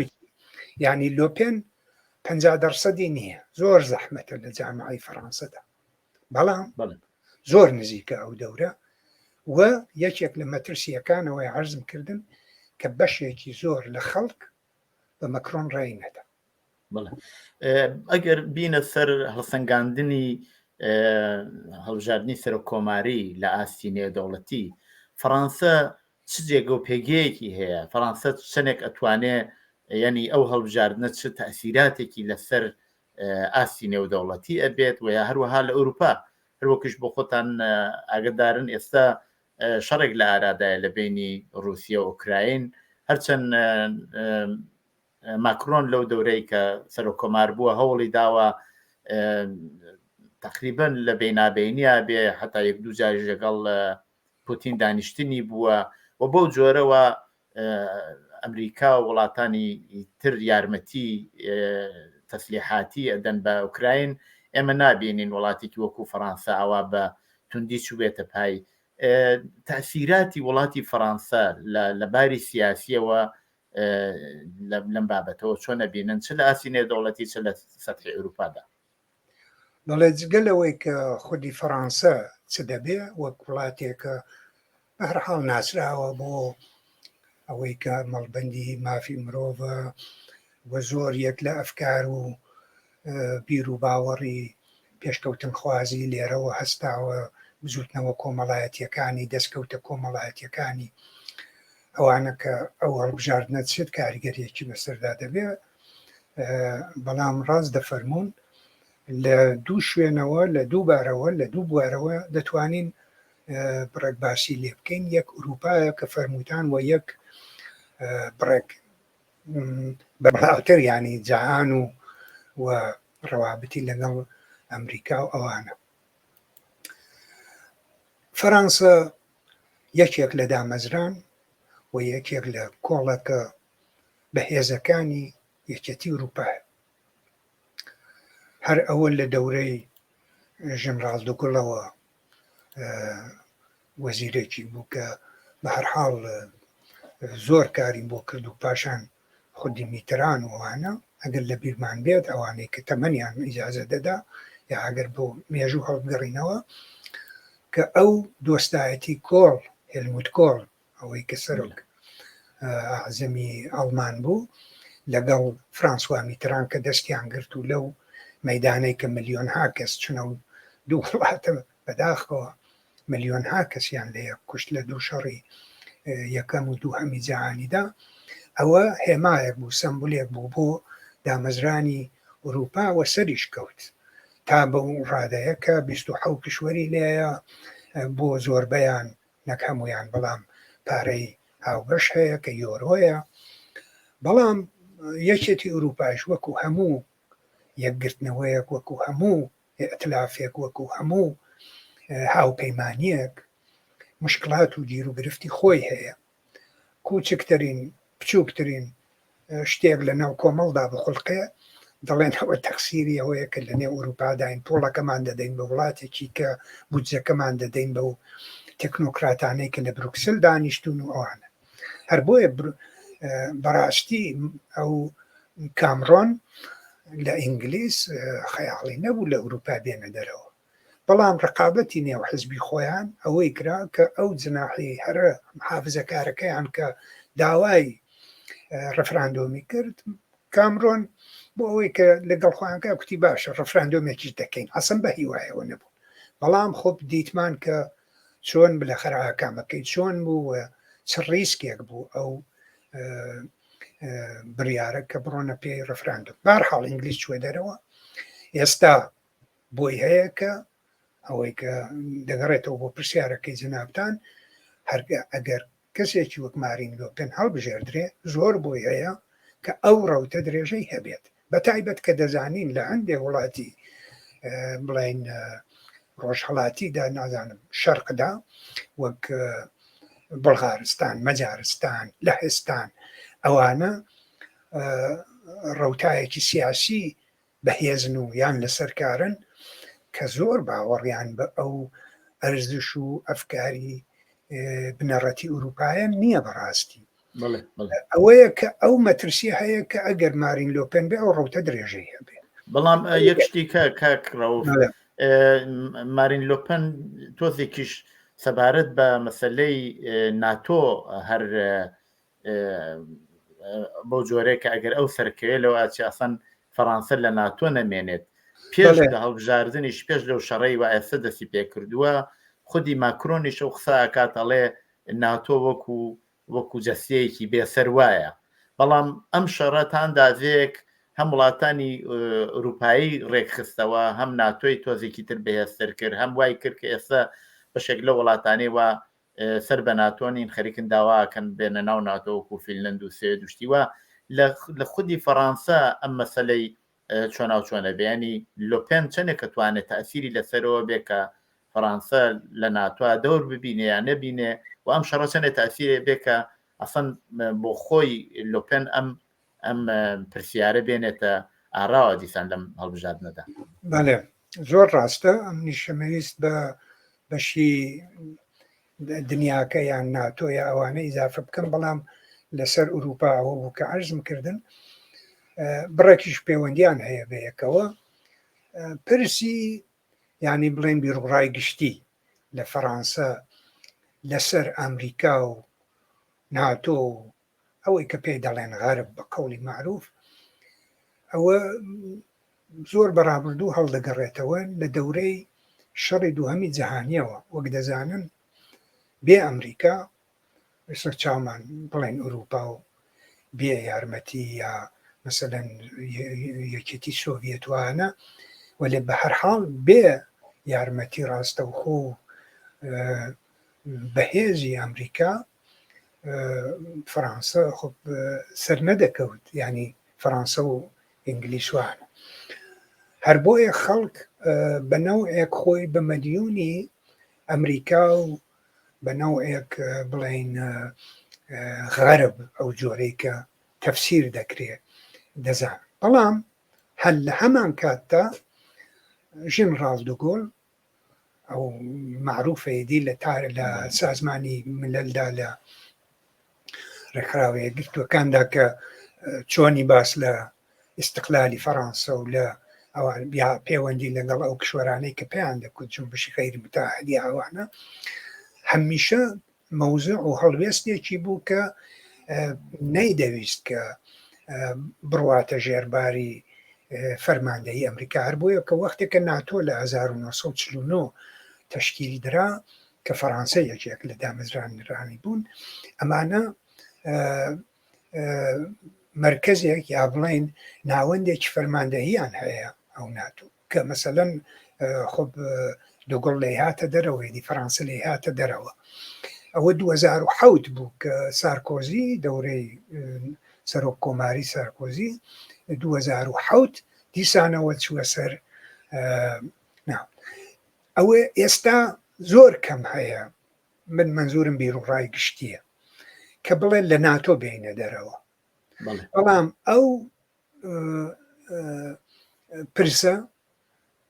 یعنی لۆپێن پ دەرسەدی نییە زۆر زەحمەتە لە جامعی فەڕەنسەدا بەڵام زۆر نزیکە ئەو دەورە و یەکێک لە مەترسیەکانەوەی عرضم کردن کە بەشێکی زۆر لە خەڵک بە مەکرۆن ڕێی نەدا. ئەگەر بینە سەر هەڵسەنگاندنی هەڵبژاردنی سەرۆک کۆماری لە ئاستی نێودەوڵەتی فەڕانسە چ جێگە و پێگەیەکی هەیە فەڕانسە چەندێک ئەتوانێ ینی ئەو هەڵبژاردنە چ تەسیراتێکی لەسەر ئاستی نێودەوڵەتی ئەبێت و یا هەروەها لە ئەوروپا هەروەکیش بۆ خۆتان ئاگدارن ئێستا شەڕێک لە ئارادایە لە بینی رووسیا و ئۆکراین هەرچەند ماکرۆن لەو دەورەی کە سەرۆک کۆمار بووە هەوڵی داوە تقریبا لە بینابینیا بێ حتا یەک دوو جاریش لەگەڵ پوتین دانیشتنی بووە و بەو جۆرەوە ئەمریکا و وڵاتانی تر یارمەتی تەسلیحاتی ئەدەن بە ئۆکراین ئێمە نابینین وڵاتێکی وەکو فەڕانسە ئاوا بە توندی چوبێتە پای تەسیراتی وڵاتی فەڕانسە لە باری سیاسیەوە لەم بابەتەوە چۆن ئەبینن چ لە ئاستی نێودەوڵەتی چ لە سەتحی ئەوروپادا؟ بەڵێ جگە لەوەی کە خودی فەڕانسە چ دەبێ وەک وڵاتێکە بە هەر حاڵ ناسراوە بۆ ئەوەی کە مەڵبەندی مافی مرۆڤە و زۆر یەک لە ئەفکار و بیر و باوەڕی پێشکەوتنخوازی لێرەوە هەستاوە، بزووتنەوە کۆمەڵایەتییەکانی، دەستکەوتە کۆمەڵایەتییەکانی ئەوانە کە ئەو هەڵبژاردنە چ کاریگەریەکی بەسەردا دەبێ، بەڵام ڕاست دەفەرموون لە دوو شوێنەوە لە دوو بارەوە لە دوو بوارەوە دەتوانین بڕێک باسی لێ بکەین یەک ئوروپایە کە فەرمووتان و یەک بڕێک بەڵاوتر ینی جەهان و و ڕەوابتی لەگەڵ ئەمریکا و ئەوانە. فەرانسە یەکێک لە دامەزران و یەکێک لە کۆڵەکە بەهێزەکانی یەکێتی ئورووپایە. هەر ئەوە لە دەورەی ژنراڵ دوگڵەوە وەزیرێکی بوو کە بە هەرحاڵ زۆر کاریم بۆ کرد و پاشان خودی میتران و ئەوانە ئەگەر لە بیرمان بێت ئەوانەی کە تەمەنیان ئیجازە دەدا یا ئەگەر بۆ مێژوو هەڵبگەڕینەوە کە ئەو دۆستایەتی کۆڵ هێلموت کۆڵ ئەوەی کە سەرۆک ئەعزەمی ئەڵمان بوو لەگەڵ فرانسوا میتران کە دەستیان گرت و لەو مەدانەی کە ملیۆنها کەس چنە و دوو وڵاتە بەداخەوە ملیۆنها کەسیان لە یەک کوشت لە دوو شەڕی یەکەم و دووهەمی جیهانیدا، ئەوە هێمایەک بوو، سەمبولێک بوو بۆ دامەزرانی ئورووپا و سەریش کەوت تا بەو ڕادەیە کە 27 کشوەری لێیە بۆ زۆربەیان نەک هەموویان بەڵام پارەی هاوبەش هەیە کە یۆرۆیە بەڵام یەکێتی ئورووپاش وەکو هەموو یەکگرتنەوەیەک وەکو هەموو ئیئتلافێک وەکو هەموو هاوپەیمانییەک مشکڵات و گیروگرفتی خۆی هەیە. کوچکترین، بچووکترین شتێک لە ناو کۆمەڵدا بخولقێ، دەڵێن ئەوە تەقسیری ئەوەیە کە لە نێو ئورووپاداین، پووڵەکەمان دەدەین بە وڵاتێکی کە بودجەکەمان دەدەین بەو تەکنۆکراتانەی کە لە بروکسل دانیشتوون و ئەوانە. هەر بۆیە بەڕاستی ئەو کامرۆن لە ئینگلیز خەیاڵی نەبوو لە ئوروپا بێنە دەرەوە بەڵام ڕقابەتی نێو حزبی خۆیان ئەوەی کرا کە ئەو جناحی هەرە حافزەکارەکەیان کە داوای ڕفراندۆمی کرد کامرۆن بۆ ئەوەی کە لەگەڵ خۆیان کە کوتی باشە ڕفراندۆمێکیش دەکەین ئەسم بە هیوایەوە نەبوو بەڵام خۆ دیتمان کە چۆن بلەخەر ئاکامەکەی چۆن بوو و چ ڕیسکێک بوو ئەو بڕیارە کە بڕۆنە پێی ڕفراندۆم بارحاڵ ئینگلیز چوە دەرەوە ئێستا بۆی هەیە کە ئەوەی کە دەگەڕێتەوە بۆ پرسیارەکەی جەنابتان هەرگە ئەگەر کەسێکی وەک مارین لۆپێن هەڵبژێردرێ زۆر بۆی هەیە کە ئەو ڕەوتە درێژەی هەبێت بە تایبەت کە دەزانین لە هەندێک وڵاتی بڵین ڕۆژهەڵاتیدا نازانم شەرقدا وەک بڵغارستان مەجارستان لەهستان ئەوانە ڕەوتایەکی سیاسی بەهێزن و یان لەسەر کارن کە زۆر باوەڕیان بە ئەو ئەرزش و ئەفکاری بنەڕەتی ئوروپایە نییە بەڕاستی. ئەوەیە کە ئەو مەترسی هەیە کە ئەگەر مارین لۆپێن بێ ئەو ڕوتە درێژەی هەبێ. بەڵام یەک شتی کە کاک ڕەوف مارین لۆپەن تۆزێکیش سەبارەت بە مەسلەی ناتۆ هەر بەو جۆرەیە کە ئەگەر ئەو سەرکەوێ لەوە ئەچێ ئەسەن فەڕانسە لە ناتۆ نەمێنێت پێش لە هەڵبژاردنیش پێش لەو شەڕەی و ئێستا دەستی پێکردووە خودی ماکرۆنیش ئەو قسە ئەکات ئەڵێ ناتۆ وەکو وەکو جەستەیەکی بێسەر وایە بەڵام ئەم شەڕە تا ئەندازەیەک هەم وڵاتانی ئەوروپایی ڕێکخستەوە هەم ناتۆی تۆزێکی تر بەهێزتر کرد هەم وای کرد کە ئێستا بەشێک لە وڵاتانی وا سەر بە ناتۆ نین خەریکن داوا ئەکەن بێنە ناو ناتۆ وەکو فینلەند و سوێد و شتی وا لە خودی فەڕانسە ئەم مەسەلەی چۆناو چۆنە بێ ینی لۆپێن چەندێک کە توانێت تەسیری لەسەرەوە بێ کە فەڕانسە لە ناتۆ دەور ببینێ یان نەبینێ و ئەم شەڕە چەندێ تەسیرێ بێ کە ئەسەن بۆ خۆی لۆپێن ئەم ئەم پرسیارە بێنێتە ئاراوە دیسان لەم هەڵبژاردنەدا. بەڵێ زۆر ڕاستە ئەمنیش ئەمەویست بە بەشی دنیاکە یان ناتۆ یا ئەوانە ئیزافە بکەم بەڵام لەسەر ئوروپا ئەوە بوو کە عەرزم کردن بڕێکیش پەیوەندیان هەیە بە یەکەوە پرسی یعنی بڵێن بیرڕای گشتی لە فەڕانسە لەسەر ئەمریکا و ناتۆ و ئەوەی کە پێی دەڵێن غەرب بە قەوڵی مەعروف ئەوە زۆر بە ڕابردوو هەڵدەگەڕێتەوە لە دەورەی شەڕی دووهەمی جەهانیەوە وەک دەزانن بێ ئەمریکا ئێستا چاومان بڵێن ئوروپا و بێ یارمەتی یا مەسەلەن یەکێتی سۆڤیەتوانە وەلێ بە هەر حاڵ بێ یارمەتی ڕاستەوخۆ و بەهێزی ئەمریکا فەرانسە خۆ سەر نەدەکەوت ینی فەرانسە و ئینگلیس وانە هەر بۆیە خەڵک بە نەوعێک خۆی بە مەدیونی ئەمریکا و بە نەوعێک بڵین غەرب ئەو جۆرەی کە تەفسیر دەکرێ دەزان بەڵام هەر لە هەمان کاتدا ژنڕاڵ دوگۆل ئەو مەعروفە ئیدی لە تا لە سازمانی مللدا لە ڕێکخراوە یەکگرتووەکاندا کە چۆنی باس لە ئیستقلالی فەڕانسە و لە ئەوان یا پەیوەندی لەگەڵ ئەو کشوەرانەی کە پێیان دەکوت جنبشی غەیر متعهدی ئەوانە هەمیشە مەوزع و هەڵوێستێکی بوو کە نەیدەویست کە بڕواتە ژێرباری فەرماندەیی ئەمریکا هەر بۆیە کە وەختێک کە ناتۆ لە 1949 تەشکیل درا کە فەڕانسە یەکێک لە دامەزرانرانی بوون ئەمانە مەرکەزێک یا بڵێین ناوەندێکی فەرماندەهیان هەیە ئەو ناتۆ کە مەسەلەن خۆ دوگڵ لێی هاتە دەرەوە یدی فەرانسە لێی هاتە دەرەوە ئەوە 2007 بوو کە سارکۆزی دەورەی سەرۆک کۆماری سارکۆزی 2007 دیسانەوە چووە سەر ئەوە ئێستا زۆر کەم هەیە من منزورم بیرروڕای گشتیە کە بڵێ لە ناتۆ بینە دەرەوە بەڵام ئەو پرسە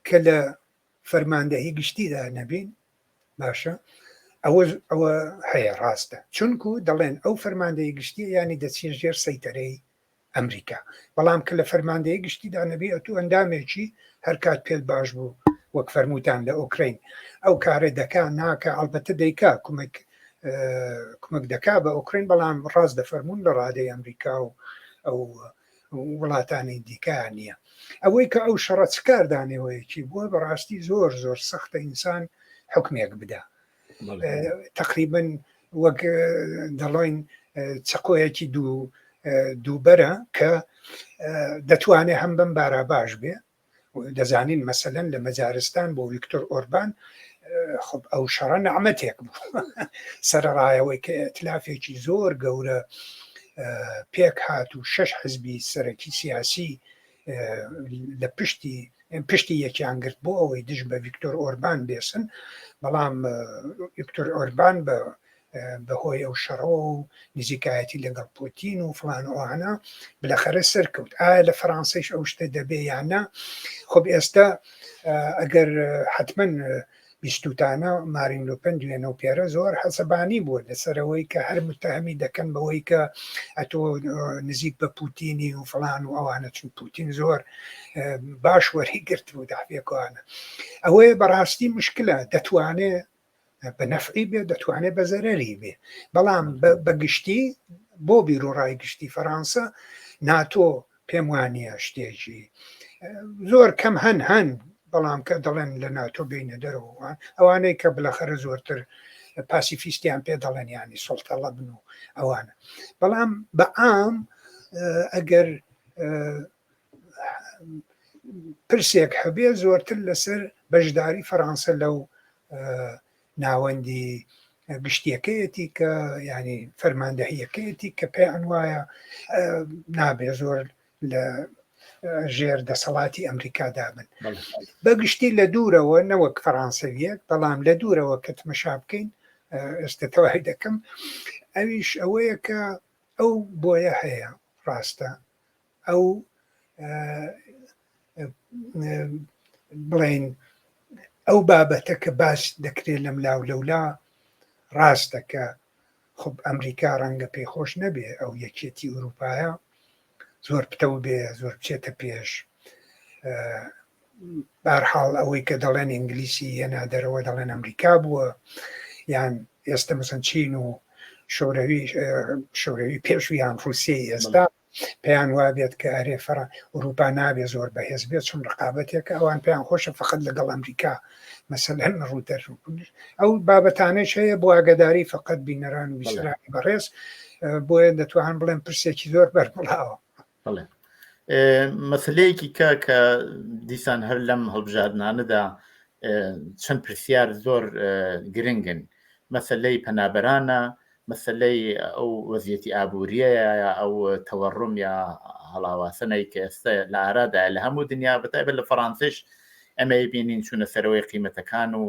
کە لە فەرماندەهی گشتیدا نەبین باشە ئەوە ئەوە هەیە ڕاستە چونکو دەڵێن ئەو فەرماندەی گشتی ینی دەچین ژێر سەیتەرەی ئەمریکا بەڵام کە لە فەرماندەی گشتیدا نەبی ئەتو ئەندامێکی هەرکات پێت باش بوو وەک فەرمووتان لە ئۆکرین ئەو کارە دەکا ناکە ئەلبەتە دەیکا کومک کمک دەکا بە ئۆکرین بەڵام ڕاست دەفەرمونون لە ڕادەی ئەمریکا و ئەو وڵاتانی دیکە نییە ئەوەی کە ئەو شەڕە چ کاردانەوەیەکی بووە بەڕاستی زۆر زۆر سەختە ئینسان حکمێک بدا تقریبن وەک دەڵۆین چەقۆیەکی دوو دووبەرە کە دەتوانێت هەم بەم بارا باش بێ دەزانین مەسەلەن لە مەجارستان بۆ ویکتۆر ئۆربان خب ئەو شەڕە نەعمەتێک بوو سەرەڕایەوەی کە ئەتلافێکی زۆر گەورە پێک هات و شەش حزبی سەرەکی سیاسی لە پشتی پشتی یەکیان گرت بۆ ئەوەی دژ بە ویکتۆر ئۆربان بێسن بەڵام ویکتۆر ئۆربان بە بەهۆی ئەو شەڕەوە و نزیکایەتی لەگەڵ پوتین و فلان و ئەوانە بلەخەرە سەرکەوت ئایا لە فەرانسەیش ئەو شتە دەبێ یان نا خب ئێستا ئەگەر حتمما بیستوتانە مارین لوپن دوێنە و پێرە زۆر حەسەبانی بووە لەسەرەوەی کە هەر متهمی دەکەن بەوەی کە ئەتۆ نزیک بە پوتینی و فلان و ئەوانە چون پوتین زۆر باش وەری گرت و دافێکوانە ئەوەیە بەڕاستی مشکلە دەتوانێ بە نەفعی بێ دەتوانێت بە زەرەری بێ بەڵام بە گشتی بۆ بیرۆڕای گشتی فەرانسە ناتۆ پێم وانە شتێکی زۆر کەم هەن هەن بەڵام کە دەڵێن لە ناتۆ بینە دەرەوە ئەوانەی کە بلەخەرە زۆرتر پاسیفیستیان پێ دەڵێن ینی سڵتەڵە بن و ئەوانە بەڵام بە عام ئەگەر پرسێک هەبێ زۆرتر لەسەر بەشداری فەڕانسە لەو ناوەندی گشتیەکەیەتی کە ینی فەرماندەهیەکەیەتی کە پێیان وایە نابێ زۆر لە ژێر دەسەڵاتی ئەمریکادا بن بەگشتی لە دوورەوە نەوەک فەڕانسەویەک بەڵام لە دوورەوە کە تمەشا بکەین ئێستا تەواوی دەکەم ئەویش ئەوەیە کە ئەو بۆیە هەیە ڕاستە ئەو بڵێن ئەو بابەتە کە باس دەکرێت لەم لاو لەولا ڕاستە کە خب ئەمریکا ڕەنگە پێی خۆش نەبێ ئەو یەکێتی ئەوروپایە زۆر پتەو بێ زۆر بچێتە پێش بارحاڵ ئەوەی کە دەڵێن ئینگلیسی هێنا دەرەوە دەڵێن ئەمریکا بووە یان ئێستا مەسەن چین و شۆرەوی شۆرەوی پێشویان رووسیە ئێستا پێیان وابێت کە ئەرێ فەرە ئوروپا نابێ زۆر بەهێز بێت چون ڕقابەتێکە ئەوان پێیان خۆشە فقط لەگەڵ ئەمریکا مەسەلەن ڕووتەر ئەو بابەتانەش هەیە بۆ ئاگداری فقط بینەران و بیسەرانی بەڕێز بۆیە دەتوان بڵێن پرسێکی زۆر بەربڵاوە بەڵێ مەسلەیەکی کە کە دیسان هەر لەم هەڵبژاردنانەدا چەند پرسیار زۆر گرنگن مەسلەی پەنابەرانە مەسلەی ئەو وەزیەتی ئابووریە یا ئەو تەوەڕم یا هەڵاواسەنەی کە ئێستا لە ئارادا لە هەموو دنیا بەتایبەت لە فەڕانسەش ئەمە بینین چوونە سەرەوەی قیمەتەکان و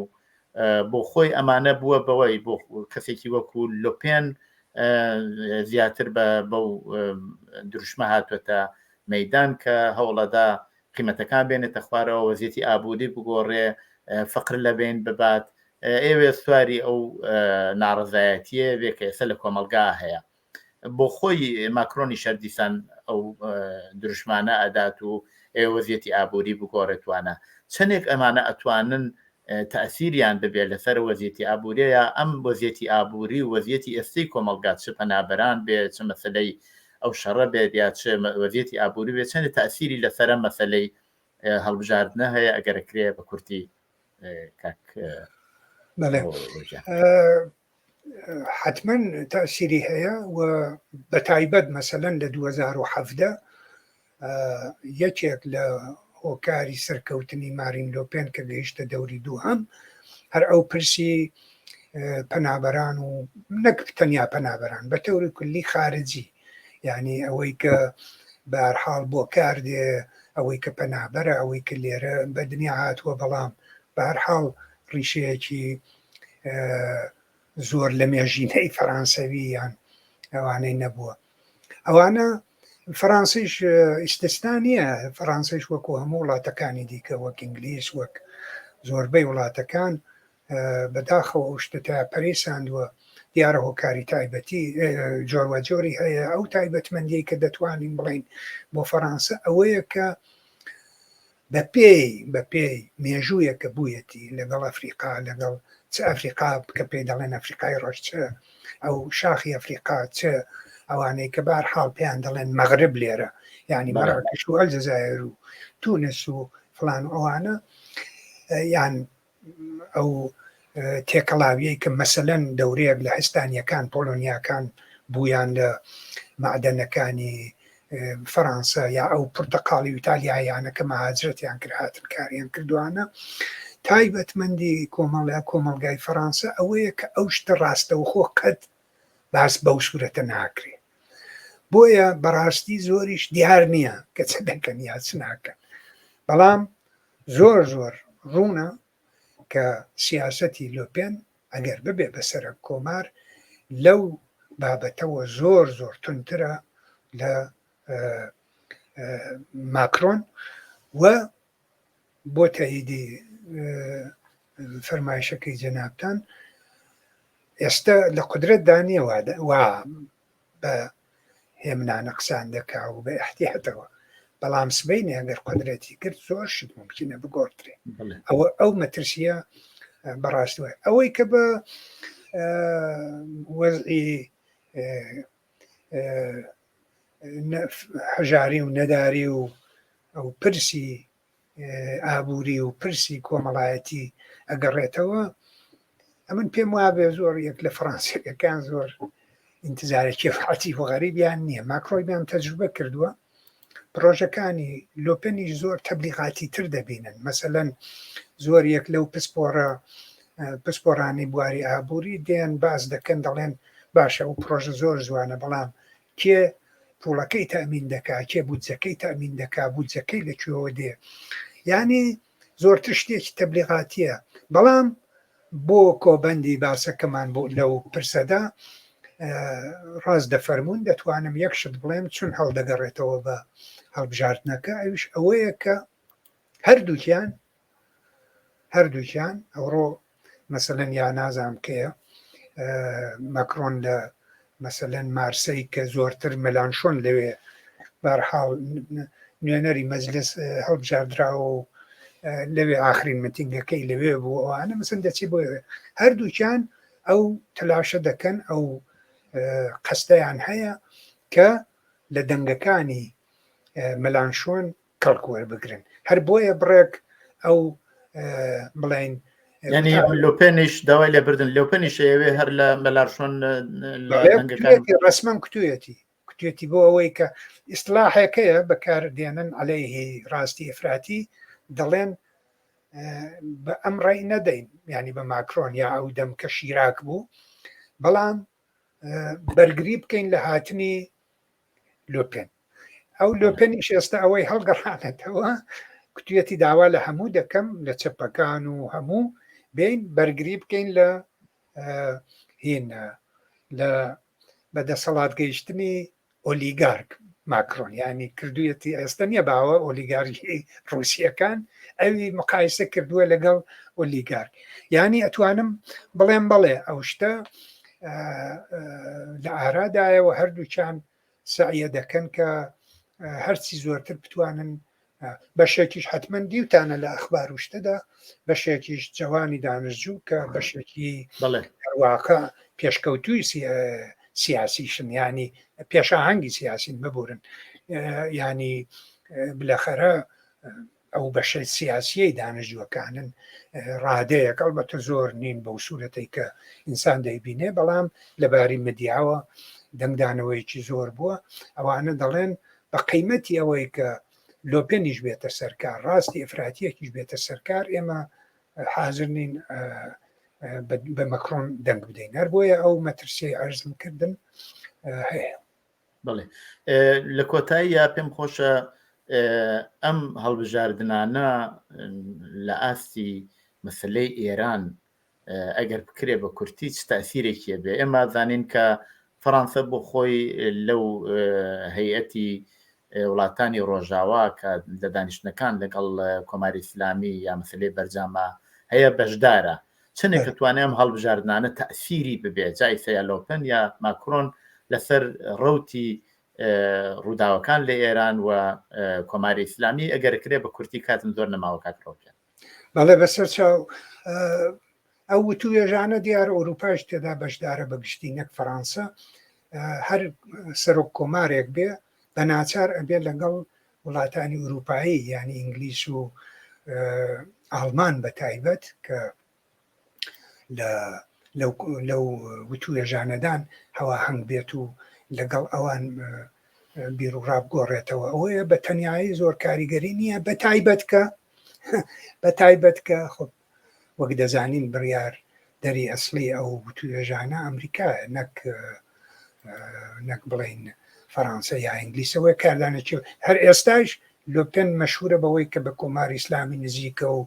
بۆ خۆی ئەمانە بووە بەوەی بۆ کەسێکی وەکو لۆپێن زیاتر بە بەو دروشمە هاتوێتە مەدان کە هەوڵەدا قیمەتەکان بێنێتە خوارەوە وەزیەتی ئابووری بگۆڕێ فقر لە بین ببات ئێوێ سواری ئەو ناڕزایەتیە بێ کە ئێستا لە کۆمەلگا هەیە بۆ خۆی ماکرۆنی شەر دیسان ئەو دروشمانە ئەدات و وەزیەتی ئابووری بگۆڕێتوانە چەندێک ئەمانە ئەتوانن تەئسیریان ببێت لەسەر وەزیەتی ئابووریە یا ئەم وەزیەتی ئابووری و وەزیەتی ئێستەی کۆمەڵگا چ پەنابەران بێت چ مەسەلەی ئەو شەڕە بێت یا چ وەزیەتی ئابووری بێت چەندێک تەئسیری لەسەر ئەم مەسەلەی هەڵبژاردنە هەیە ئەگەر کرێ بە کورتی کاک بەڵێ حتمما تەسیری هەیە و بە تایبەت مەسەلەن لە 2017 یەکێک لە هۆکاری سەرکەوتنی مارین لۆپێن کە گەیشتە دەوری دووهەم هەر ئەو پرسی پەنابەران و نەک تەنیا پەنابەران بە تەوری کولی خارجی یعنی ئەوەی کە بارحاڵ بۆ کار دێ ئەوەی کە پەنابەرە ئەوەی کە لێرە بە دنیا هاتووە بەڵام بەهەرحاڵ ڕیشەیەکی زۆر لە مێژینەی فەرانسەوی یان ئەوانەی نەبووە ئەوانە فەرانسیش ئیستسنا نییە فەرانسیش وەکو هەموو وڵاتەکانی دیکە وەک ئینگلیس وەک زۆربەی وڵاتەکان بەداخەوە ئەو شتە تا پەرەی ساندووە دیارە هۆکاری تایبەتی جۆرواجۆری هەیە ئەو تایبەتمەندیەی کە دەتوانین بڵین بۆ فەڕانسە ئەوەیە کە بەپێی بەپێی مێژوویەک کە بوویەتی لەگەڵ ئەفریقا لەگەڵ چ ئەفریقا کە پێی دەڵێن ئەفریقای ڕەش چ ئەو شاخی ئەفریقا چ ئەوانەی کە بار حاڵ پێیان دەڵێن مەغرب لێرە یعنی مەراکش و ئەلجەزایر و تونس و فلان و ئەوانە یان ئەو تێکەڵاویەی کە مەسەلەن دەورەیەک لە هستانیەکان پۆلۆنیاکان بوویان لە معدەنەکانی فەرانسە یا ئەو پرتەقاڵی و ئیتالیایانە کە مەهاجرەتیان کرد هاتن کاریان کردوانە تایبەتمەندی کۆمەڵیا کۆمەڵگای فەرانسە ئەوەیە کە ئەو شتە ڕاستەوخۆ قەت باس بەو سوورەتە ناکرێ بۆیە بەڕاستی زۆریش دیار نییە کە چ دەکەن یا چ ناکەن بەڵام زۆر زۆر ڕوونە کە سیاسەتی لۆپێن ئەگەر ببێ بە سەرەک کۆمار. لەو بابەتەوە زۆر زۆر تونترە لە ماکرۆن و بۆ تەئیدی فەرمایشەکەی جەنابتان ئێستا لە قودرەتدا نییە وا بە هێمنانە قسان دەکا و بە احتیاتەوە بەڵام سبینێ ئەگەر قدرەتی کرد زۆر شت ممکنە بگۆڕدرێ ئەوە ئەو مەترسیە بەڕاستوە ئەوەی کە بە وەزعی هەژاری و نەداری و ئەو پرسی ئابووری و پرسی کۆمەڵایەتی ئەگەڕێتەوە ئەمن پێم وابێ زۆر یەک لە فڕانسیەکان زۆر ئینتزارێکی عەجیب و غەریبیان نییە ماکرۆیان تەجروبە کردووە پرۆژەکانی لۆپنیش زۆر تەبلیغاتی تر دەبینن مەسەلەن زۆر یەک لەو پسپۆڕە پسپۆرانی بواری ئابووری دێن باس دەکەن دەڵێن باشە ئەو پرۆژە زۆر جوانە بەڵام کێ پوڵەکەی تەمین دەکا کێ بودجەکەی تەمین دەکا بودجەکەی لە کوێوە دێ یعنی زۆرتر شتێکی تەبلیغاتیە بەڵام بۆ کۆبەندی باسەکەمان بۆ لەو پرسەدا ڕاست دەفەرمونون دەتوانم یەک شت بڵێم چون هەڵدەگەڕێتەوە بە هەڵبژاردنەکە ئەوش ئەوەیە کە هەردووکیان هەردووکیان ئەوڕۆ مەسەلەن یا نازانم کێیە مەکرۆن لە مەسەلەن مارسەی کە زۆرتر مەلانشۆن لەوێ بارحاڵ نوێنەری مەجلس هەڵبژاردراوە و لەوێ ئاخرین متینگەکەی لەوێ بوو ئەوانە مەسن دەچی بۆ هەردووکیان ئەو تەلاشە دەکەن ئەو قەستەیان هەیە کە لە دەنگەکانی مەلانشۆن کەڵک وەربگرن هەر بۆیە بڕێک ئەو بڵین ینی لۆپێنیش داوای لێبردن لۆپێنیش ئەوێ هەر لە مەلارشۆن ڕسمەن کوتویەتی کوتێتی بۆ ئەوەی کە ئیسلاحەکەیە بەکار دێنن عليهەیهی ڕاستی ئەفراتی دەڵێن بە ئەم ڕێی نەدەین ینی بە ماکرۆن یا ئەو دەم کە شیراک بوو بەڵام بەرگری بکەین لە هاتنی لۆپێن ئەو لۆپێنیش ئێستا ئەوەی هەڵگەڕانێتەوە کوتویەتی داوا لە هەموو دەکەم لە چەپەکان و هەموو بین بەرگری بکەین لە هین لە بە دەسەڵات گەیشتنی ئۆلیگارک ماکرۆن ینی کردویەتی ئێستا نییە باوە ئۆلیگارکی ڕوسیەکان ئەوی مقایسە کردووە لەگەڵ ئۆلیگارک ینی ئەتوانم بڵێم بەڵێ ئەو شتە لە ئارادایەوە هەردووچان سەعیە دەکەن کە هەرچی زۆرتر بتوانن بەشێکیش حتمما دیوتانە لە ئەخبار و شتەدا بەشێکیش جوانی دانشجوو کە بەشێکی هەرواکە پێشکەوتوی سیاسیشن ینی پێشاهەنگی سیاسین ببورن ینی بلەخەرە ئەو بەشە سیاسیەی دانشجووەکانن ڕادەیەک ئەڵبەتە زۆر نین بەو سوورەتەی کە ئینسان دەیبینێ بەڵام لەباری مدیاوە دەنگدانەوەیەکی زۆر بووە ئەوانە دەڵێن بە قیمەتی ئەوەی کە لۆپێنیش بێتە سەرکار ڕاستی ئەفراتیەکیش بێتە سەرکار ئێمە حاضر نین بە مەکرۆن دەنگ بدەین هەر بۆیە ئەو مەترسیەی عەرزم کردن هەیە. بەڵێ لە کۆتایی یا پێم خۆشە ئەم هەڵبژاردنانە لە ئاستی مەسلەی ئێران ئەگەر بکرێ بە کورتی چ تاسیرێکیە بێ ئێمە زانین کە فەڕانسە بۆ خۆی لەو هەیئەتی وڵاتانی ڕۆژاوا کە لە دانیشتنەکان لەگەڵ کۆماری ئیسلامی یا مەسلەی بەرجامە هەیە بەشدارە چەندێک کە توانای ئەم هەڵبژاردنانە تەئسیری ببێ جا ئیسە یا لۆپن یا ماکرۆن لەسەر ڕەوتی ڕووداوەکان لە ئێران و کۆماری ئیسلامی ئەگەر کرێ بە کورتی کاتم زۆر نەماوە کاک ڕەوتیان. بەڵێ بەسەر چاو ئەو وتوێژانە دیارە ئەوروپاش تێدا بەشدارە بە گشتی نەک فەرانسە هەر سەرۆک کۆمارێک بێ بە ناچار ئەبێ لەگەڵ وڵاتانی ئوروپایی یعنی ئینگلیس و ئاڵمان بە تایبەت کە لە لەو وتوێژانەدان هەواهەنگ بێت و لەگەڵ ئەوان بیرروڕا بگۆڕێتەوە ئەوەیە بە تەنایی زۆر کاریگەری نییە بە تایبەت کە بە تایبەت کە خۆ وەک دەزانین بڕیار دەری ئەسڵی ئەو وتوێژانە ئەمریکایە نەک نەک بڵین فەڕانسە یا ئینگلیسەوە کاردانێکی هەر ئێستاش لۆپێن مەشهورە بەوەی کە بە کۆماری ئیسلامی نزیکە و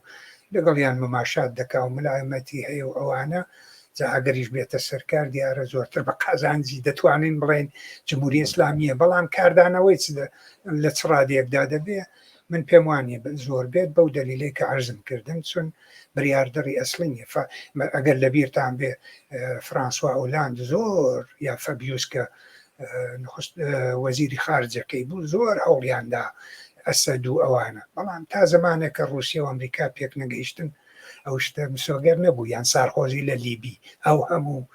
لەگەڵیان مماشات دەکا و ملایمەتی هەیە و ئەوانە. جا ئەگەریش بێتە سەرکار دیارە زۆرتر بە قازانجی دەتوانین بڵێن جمهوری ئیسلامیە بەڵام کاردانەوەی لە چ ڕادەیەکدا دەبێ من پێم وانە زۆر بێت بەو دەلیلەی کە عەرزم کردن چون بریاردەڕی ئەسڵی نیە ئەگەر لەبیرتان بێ فرانسوا ئۆلاند زۆر یا فەبیوس کە نخست وەزیری خارجەکەی بوو زۆر هەوڵیاندا ئەسەد و ئەوانە بەڵام تا زمانێک کە رووسیا و ئەمریکا پێک نەگەیشتن ئەو شتە مسۆگەر نەبوو یان سارخۆزی لە لیبی ئەو هەموو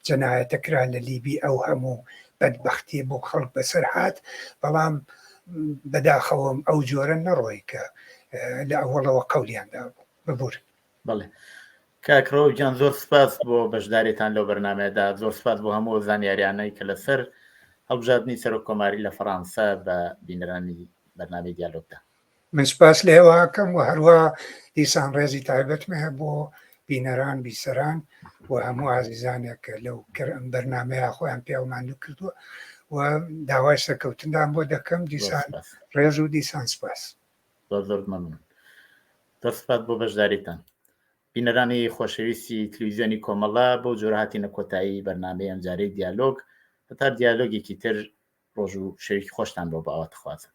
جەنایەتە کرا لە لیبی ئەو هەموو بەدبەختیە بۆ خەڵک بەسەر هات بەڵام بەداخەوەم ئەو جۆرە نەڕۆی کە لە ئەوەڵەوە قەولیان دابوو ببورن. بەڵێ کاک ڕەوف گیان زۆر سپاس بۆ بەشداریتان لەو بەرنامەیەدا زۆر سپاس بۆ هەموو زانیاریانەی کە لەسەر هەڵبژاردنی سەرۆک کۆماری لە فەڕانسە بە بینەرانی بەرنامەی دیالۆگدا. من سپاس لە ئێوە ئەکەم و هەروا دیسان ڕێزی تایبەتم هەیە بۆ بینەران، بیسەران و هەموو ئازیزانێک کە لەو بەرنامەیە خۆیان پێوە ماندوو کردووە و داوای سەرکەوتندان بۆ دەکەم دیسان ڕێز و دیسان سپاس. زۆر زۆر مەمنون. زۆر سپاس بۆ بەشداریتان. بینەرانی خۆشەویستی تلویزیۆنی کۆمەڵە بەو جۆرە هاتینە کۆتایی بەرنامەی ئەمجارەی دیالۆگ هەتا دیالۆگێکی تر ڕۆژ و شەوێکی خۆشتان بۆ بە ئاواتەخوازم.